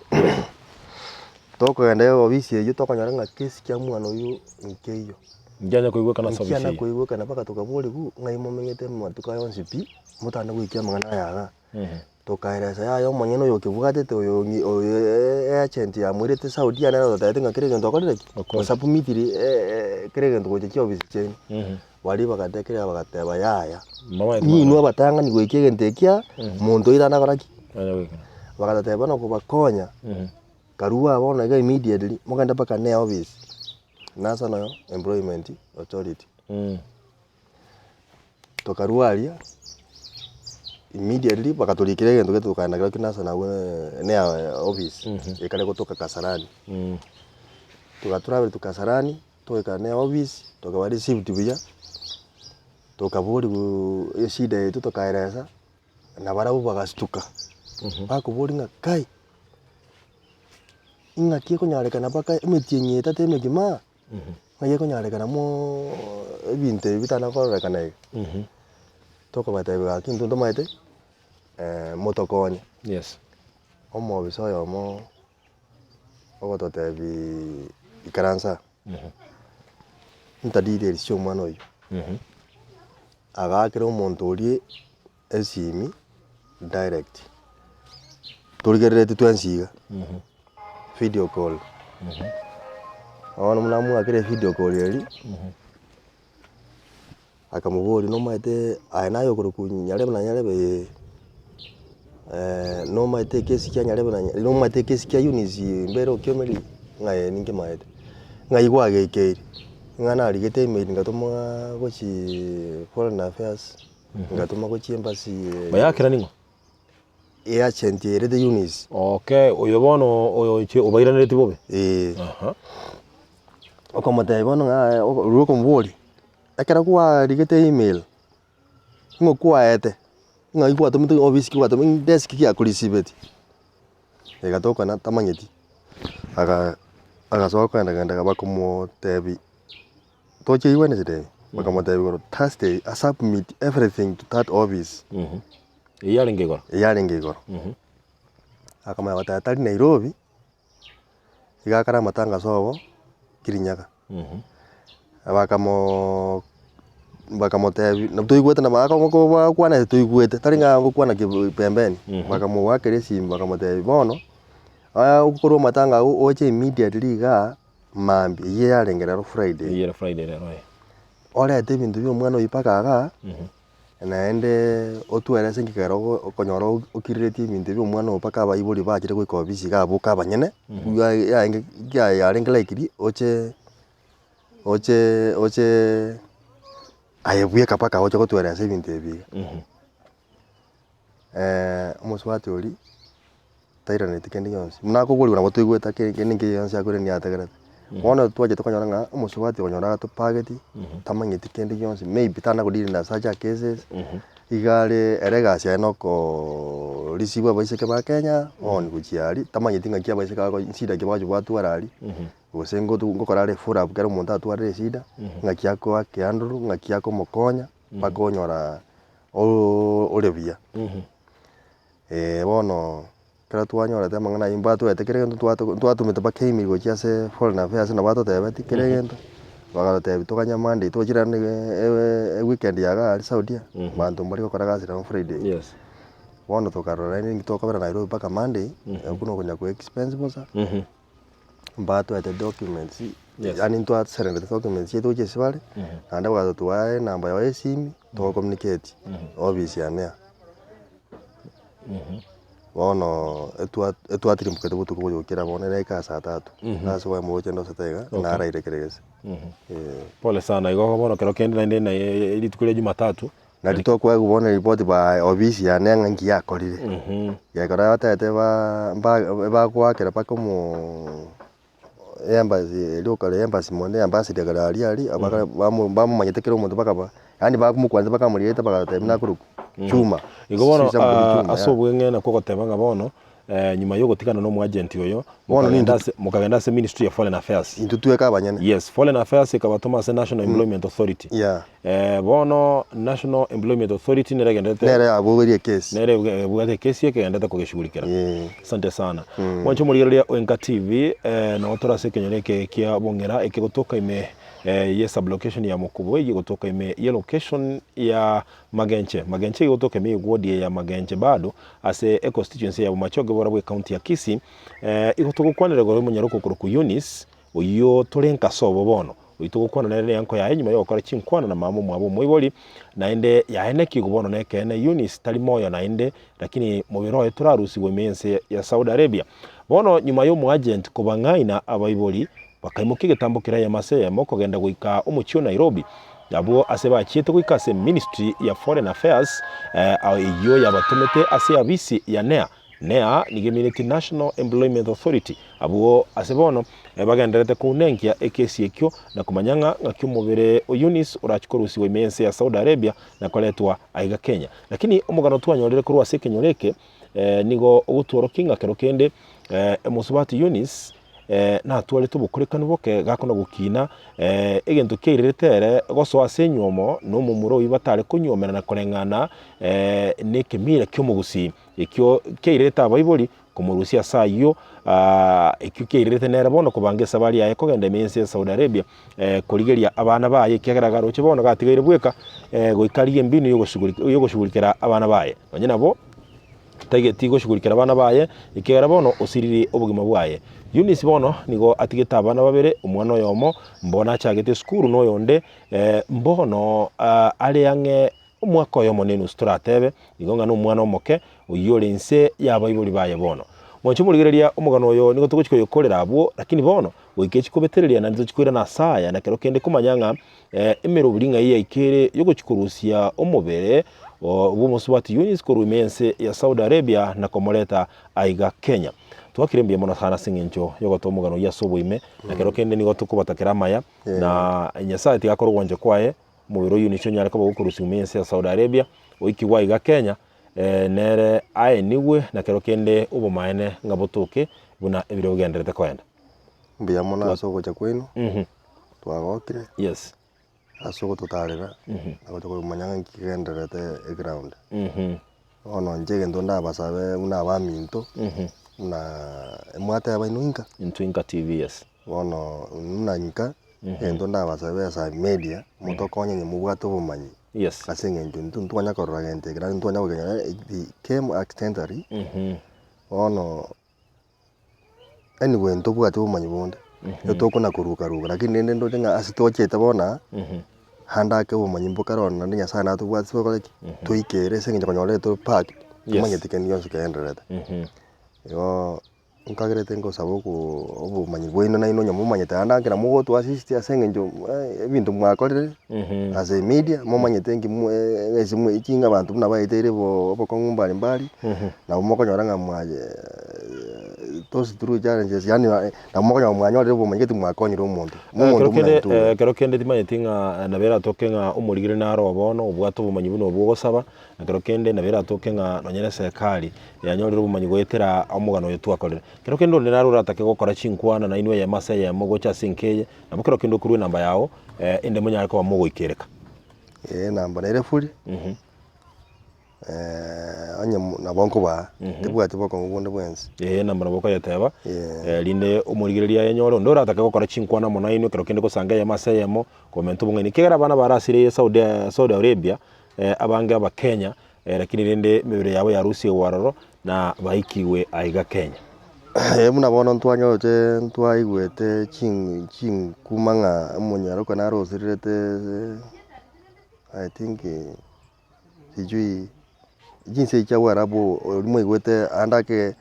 Tokogenda eofisi eywo tokonyora ng'a kesi kia omwana oywo nkeiyo. Nkianya koigwekana ase ofisi Nkiana eywo. koigwekana mpaka tokaborigwa ng'ai momenyete amatuko aya onsi pi, motana goikia amang'ana aya igaa. Tokaeresa yaya omonyene oyo okebwatete oyo ng'i oyo eagent yamoirete Saudia nere ototebeti ng'a kera egento okorire ki? Okorire. Osubmitiri kera egento gocha chiofisi chiaino. Baria bagatekereria bagateba yaya, Mbamaete ninwe magana. abatang'ani goika egento ekia, monto oito anakora ki? Anya goika. Bagatotebia bono kobakonya, karue bono iga immediately, mogende mpaka ne office, National Employment Authority. Tokarua aria, immediately bagatorikera egento gete tokagenda kerokio National abwo ne office, ekare gotoka Kasarani. Togatravel to Kasarani. Togaika ne office, tokaba received buya, tokaborigwa eshida yaito tokaeresa, na barabwo bagastuka, bakoboria ng'a kai, ing'aki ekonyarekana mpaka emetienyi etato emegima, ng'ai ekonyarekana mooooo ebinto ebi bitana kororekana iga. Tokobatebia gaki intwe ntomaete motokonye. Yes. Omobisa oyomo. Ogototebiiii ikaransa aa, ntadiri chia omwana oyio, agaakera omonto oria esimi direct, torigereretie twensi iga, video call. Bono buna amoakire evideo call eria, Akamoboria, Nomaete aye naye okorokwa Nyarebe na Nyarebe? Ee. Nomaete ekesi kia Nyarebe na Nyarebe, nomaete ekesi kia Eunice mbere okiomerie? Ng'a ee ninkemaete. Ng'ai gwageikeire? Ng'a narigete email ngatoma gochii foreign affairs, ngatoma gochia embassy Bayakera ning'o? Eagent erete Eunice. Okay, oyo bono oyochie obairaneretie bobe? Ee. Aha. Okomotebia bono ng'a orwa okomoboria. Ekero kwarigete email, ng'o kwaete, ng'ai gwatomete ofisi ki gwatomete desk ki akorisibeti, egatokana tamanyeti, aga agasoa kogenda genda bakomotebia toche Wednesday, bakamotebia igoro Thursday asubmit everything to that office. Eyio yarenge igoro? Eyio yarenge igoro. Akamanya goteba tari Nairobi, Iga akare amatanga sobo Kirinyaga. Bakamooo bakamotebia nabo toigwete nabo bagokwana toigwete tari ng'a gokwana ki pembeni. Bakamoakera esimi bakamotebia bono, okorwa amatanga agwo oche immediately igaa mambia eyio yarenge rero Friday. Eyio ere Friday rero eh. Orete ebinto bia omwana oyio mpaka igaa. Naende otwere ase ekero okonyora okiriretie ebinto ebio omwana oo mpaka abaibori bachire goika ofisi iga aboka abanyene, yarenge yarenge likely oche oche oche aye bweka mpaka oche gotweresa ebinto ebi iga. Omosubati oria. Tairaneti kende gionsi, buna akoborigwa nabo toigwete ake kende nkeiyo gionsi akoirania ategerete. Bono twachete konyora ng'a omosubati okonyora atopageti, tamanyeti kende gionsi, maybe tana go deal na such a cases, iga are ere egasi yaye nokoooo receive abaiseke ba Kenya, bono gochia aria, tamanyeti ng'aki abaiseke bako nchida ki bagochi batwara aria, gose ngotu ngokora are follow up ekero omonto atwarire eshida, ng'aki akoa ekeandoro, ng'aki akomokonya. Mpaka onyora oo ore buya. Bono ekero twanyorete amang'ana ayio mbatwete kera egento ntwato ntwatomete mpaka email gochia ase foreign affairs nabo batotebetie kera egento, bagatotebia toganye Monday tochire naende eweekend ya iga aria Saudia, abanto mbari gokora gasi nabo Friday. Yes. Bono tokarora rende ninki tokobera Nairobi mpaka Monday, okwo nokonya ko expense bosa. Mbatwete documents, Yes. yaani ntwaserendete documents chiaito gochia ase bare, naende bagatotwaa enamba yabo ya esimi, togo communicate ofisi ya NEA. Bono etwa etwatirimbokete botuko boyokera bono ere eka saa tatu, ase oboemo gocha ndosete iga, naraire kere gese eh. Pole sana, igo bono kero kende naende na rituko ria jumatatu. Nari tokoegwa bono eripoti by ofisi yane ng'a nki yakorire. Gekora batebete ba mba bagoakera mpaka omoo embassy eria okare embassy mono ambassador ekare aria aria abakare bamo bamomanyete kera omonto mpaka ba yaani bakomokwanisa mpaka amoriete bagateba nakorokwa Chuma. Igo bono Sijui somebody Chuma, ase yeah. obweng'e nakwo ogoteba ng'a bono nyuma ya ogotigana na omoagent oyo, Bono mokagenda nintwe ase mokagenda ase ministry ya foreign affairs. Intwe tweka abanyene. Yes, foreign affairs ekabatoma ase national employment authority. Yeah. Bono National Employment Authority nere egenderete Nere yabogorie ekesi. nere ebwate ekesi ekegenderete kogeshughulikera. Eh. Asante sana. Mwanche omorigereria o Enka TV, nabo tore ase ekenyoro eke kia Bong'era ekegotoka ime ye sublocation ya Mokubo eyio egotoka ime ye location ya Magenche. Magenche egotoka ime ye ward eye ya Magenche bado ase econstituency ya Bomachoge bora bwe ecounty ya Kisii. Igo togokwanera igoro y'omonyaroka okorokwa Eunice Oyio tore nka sobo bono, oyio togokwana nere neanko yaye nyuma yogokora chinkwana na mama omwabo omoibori, naende yaye nekigo bono nekeene Eunice tari moyo naende, lakini mobere oye torarusigwe ime yense ya Saudi Arabia. Bono nyuma yomoagent kobang'aina abaibori, bakaimokia egetambo keria eyemo ase eyemo kogenda goika omochie o Nairobi, abwo ase bachiete goika ase ministry ya foreign affairs eyio yabatomete ase abisi ya NEA. NEA nigo eminetie National Employment Authority, abwo ase bono bagendererete kounenkia ekesi ekio na komanya ng'a ng'aki omobere o Eunice orache korusigwa ime y'ense ya Saudi Arabia na koretwa aiga Kenya. Lakini omogano twanyorire korwa ase ekenyoro eke nigo ogotworokia ng'a kero kende omosubati Eunice natwarete obokorekanu boke gakona gokina egento kiairerete ere gosoa ase enywomo na omomura oyio batare konywomerana koreng'ana nekemira ki'omogusii. Ekio kiairerete abaibori komorusia ase ayio, ekio kiairerete nere bono kobanga esabari yaye kogenda ime y'ense ya Saudi Arabia korigeria abana baye ekiagera agaroche bono gatigaire bweka goika arigie embinu yogoshughulikera abana baye. Nonye nabo taigeti goshughulikera abana baye ekiagera bono osiriri obogima bwaye. Eunice bono nigo atigete abana babere, omwana oyomo mbono achagete esukuru na oyonde mbono are ang'e Omwaka oyomo nenusu toratebe, igo ng'a nomwana omoke, oyio ore inse y'abaibori baye bono. Mwanche omorigereria omogano oyo nigo togochia koyokorera abwo, lakini bono goika echi kobetereria naende tochie koirana ase aya na kero kende komanya ng'a emeroberi ng'ai yaikire yogochia korusia omobere bw'omosubati Eunice korwa ime y'ense ya Saudi Arabia na komoreta aiga Kenya. Twakire mbuya mono sana ase eng'encho yogotoa omogano oyio ase oboime, na kero kende nigo tokobatakera amaya, na Nyasaye tiga akore ogwancha kwaye. Omobere oyio nichio onyare koba gokorusigwa ime y'ense ya Saudi Arabia, oikigwe aiga Kenya, nere aenigwe na kero kende obomaene ng'a botoke buna ebiro bigendererete koenda. Mbuya mono ase ogocha kwaino, twagokire, Yes. ase ogototarera, na gocha komanya ng'a nki kegendererete eground. Bono inche egento ndabasabe buna abaminto, buna mwateba inwe inka? Intwe Inka TV, yes. Bono buna inka, egento ndabasabe ase a media, motokonye onye mobwate obomanyi, Yes. ase eng'encho intwe ntwanya korora gento eke naende ntwanya kogenyora it came accidentally, bono anyway ntobwati obomanyi bonde, etokona koruka ruka, lakini rende ndoche ng'a ase tochete bono aa, ande ake obomanyi mbokare ororo naende nyasaye natobwati tokore ki? Toikere ase eng'encho konyora etore packed, tomanyeti kende gionsi kegendererete. Igo. Nkagerete ngosaba obomanyi bwaino nainwe onye momanyete naende anche nabo mogotoa assist ase eng'encho ebinto mwakorire as a media momanyete nki eki abanto buna baeteire obokong'u mbari mbari, nabo mokonyora ng'a mwaye those through challenges yaani nabo mokonyora mwanyorire obomanyi gete mwakonyire omonto. Ekero Omonto buna kende intwe iga. ekero kende timanyeti ng'a nabo eratoke ng'a omorigire naro oo bono obwate obomanyi buna obwo ogosaba, na kero kende nabo eratoke ng'a nonye na eserekari yanyorire obomanyi goetera omogano oyo twakorire. Kero kende onde naro oratake gokora chinkwana nainwe eyemo ase eyemo gocha ase enka eye, nabo kero kende okorwa enamba yao ende monyare koba mogoikereka. Ee enamba nere furi, onye nabo nkobaa, tibwati bokong'u bonde bwensi. Ee enamba nabo okoyeteba, Ee. rinde omorigereria ayenyore, onde oratake gokora chinkwana amo nainwe ekero kende gosanga eyemo ase eyemo, komenta obong'aini. Ekiagera abana barasire Saudi Saudi Arabia, abange abakenya, lakini rende emebere yabo yarusigwe aroro, na baikigwe aiga Kenya. Ee, buna bono ntwanyorete ntwaigwete chin chinkuma ng'a omonyaroka nare osirerete I think sijui chinse echi chia bwarabu oria mwaigwete ande ake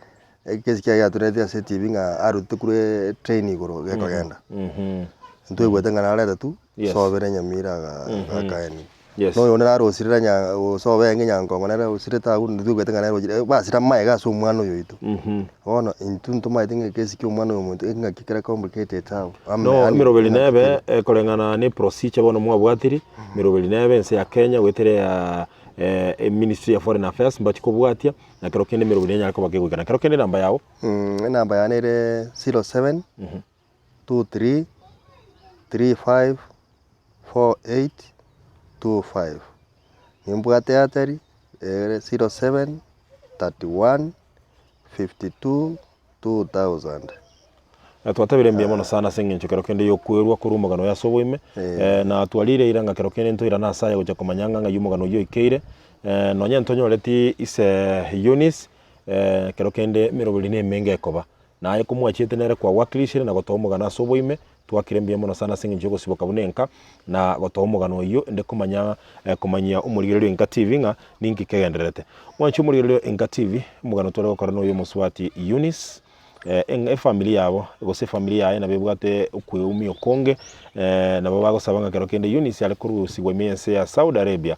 ekesi kiaye giaturete ase etv ng'a arutete korwa etrain igoro gekogenda. Ntwaigwete ng'a narete tu. Yes. Sobere Nyamira akaeni. Yes. Na oyonde nare osirire nya osobe enge Nyankongo nere osirete agwo ntitwaigwete ng'a nere ochire basire amaega ase omwana oyo oito. Bono intwe ntomaete ng'a ekesi kia omwana oyo omonto ng'aki kere complicated abwo. Ame No yaani emeroberi ng'aki nebe kere. ekoreng'ana ne procedure bono mwabwatiri, emeroberi nebe ense ya Kenya goetera ya eministry ya foreign affairs mbachi kobwatia, na kero kende emeroberi nenyare koba kegoikana. Kero kende enamba yago. Enamba yane ere 07. 23 35 48 25. Nimbwate Airtel ere 07 31 52 2000. Na twatabire mbuya mono sana ase eng'encho kero kende y'okwerwa korwa omogano oyo ase oboime, na twarire eira ng'a kero kende ntoirane ase aye gocha komanya ng'a ng'ai omogano oyio oikeire, nonye ntonyoreti ise Eunice, kero kende emeroberi nemenge ekoba. Na aye komwachiete nere kwagwakirishire na gotoa omogano ase oboime, twakire mbuya mono sana ase engencho y'ogosiboka buna enka, na gotoa omogano oyio inde komanya komanyia omorigereria o Enka TV ng'a ninki kegendererete. Mwanche omorigereria o Enka TV, omogano tware gokora noyo omosubati Eunice, efamiri yabo gose efamiri yaye nabo ebwate okweumia okonge, nabo bagosaba ng'a kero kende Eunice are korusigwa ime y'ense ya Saudi Arabia,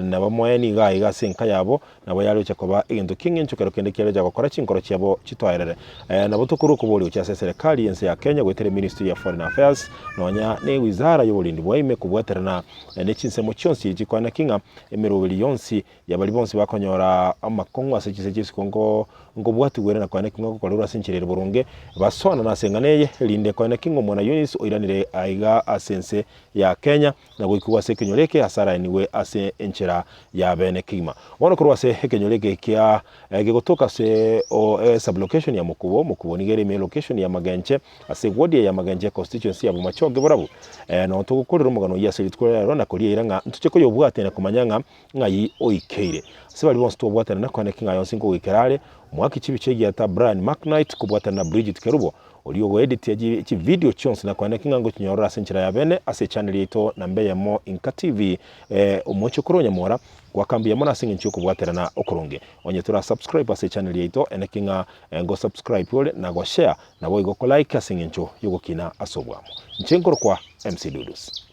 nabamoe nigo aiga ase enka yabo, Nabo yaroche koba egento ki'engencho kero kende kiarecha gokora chinkoro chiabo chitoerere. Nabo tokorua okoboria gochia ase eserekari y'ense ya Kenya goetera eministry ya Foreign Affairs nonya ne wizara y'oborendi bwa ime kobwaterana ne chinsemo chionsi chikoaneki ng'a emeroberi yonsi ya baria bonsi bakonyora amakong'u ase chinse chi'isiko nko nkobwatigwa ere na koaneki ng'a gokorerwa ase enchera ere boronge basoanane ase eng'ana eye erinde koaneki ng'a omwana Eunice oiranire aiga ase ense ya Kenya. na goikigwa ase ekenyoro eke ase araenigwe ase enchera ya bene kegima. Bono korwa ase ekenyoro eke kia gegotoka ase esublocation ya Mokubo, Mokubo nigo ere ime elocation ya Magenche ase eward ya Magenche constituency ya Bomachoge Borabu. Noo togokorera omogano oyio ase rituko ria rero na koria eira ng'a ntoche koyobwatia na komanya ng'a ng'ai oikeire. Ase baria bonsi twabwatana na koaneki ng'a yonsi nkogoikera are, Omwaki chibicha egiata Brian McKnight kobwatana na Bridget Kerubo, Oria ogoeditia chividio chionsi na koaneka ng'a ngochinyorora ase enchera ya bene ase echannel yaito namba eyemo Inka TV omochokoro Nyamora goaka mbuya mono ase eng'encho yokobwaterana okoronge. Onye tora subscribe ase echannel yaito eneki ng'a ngo subscribe ore na go share naboigo ko like ase eng'encho yogokina ase obwamo. Inche nkorokwa MC Dudus.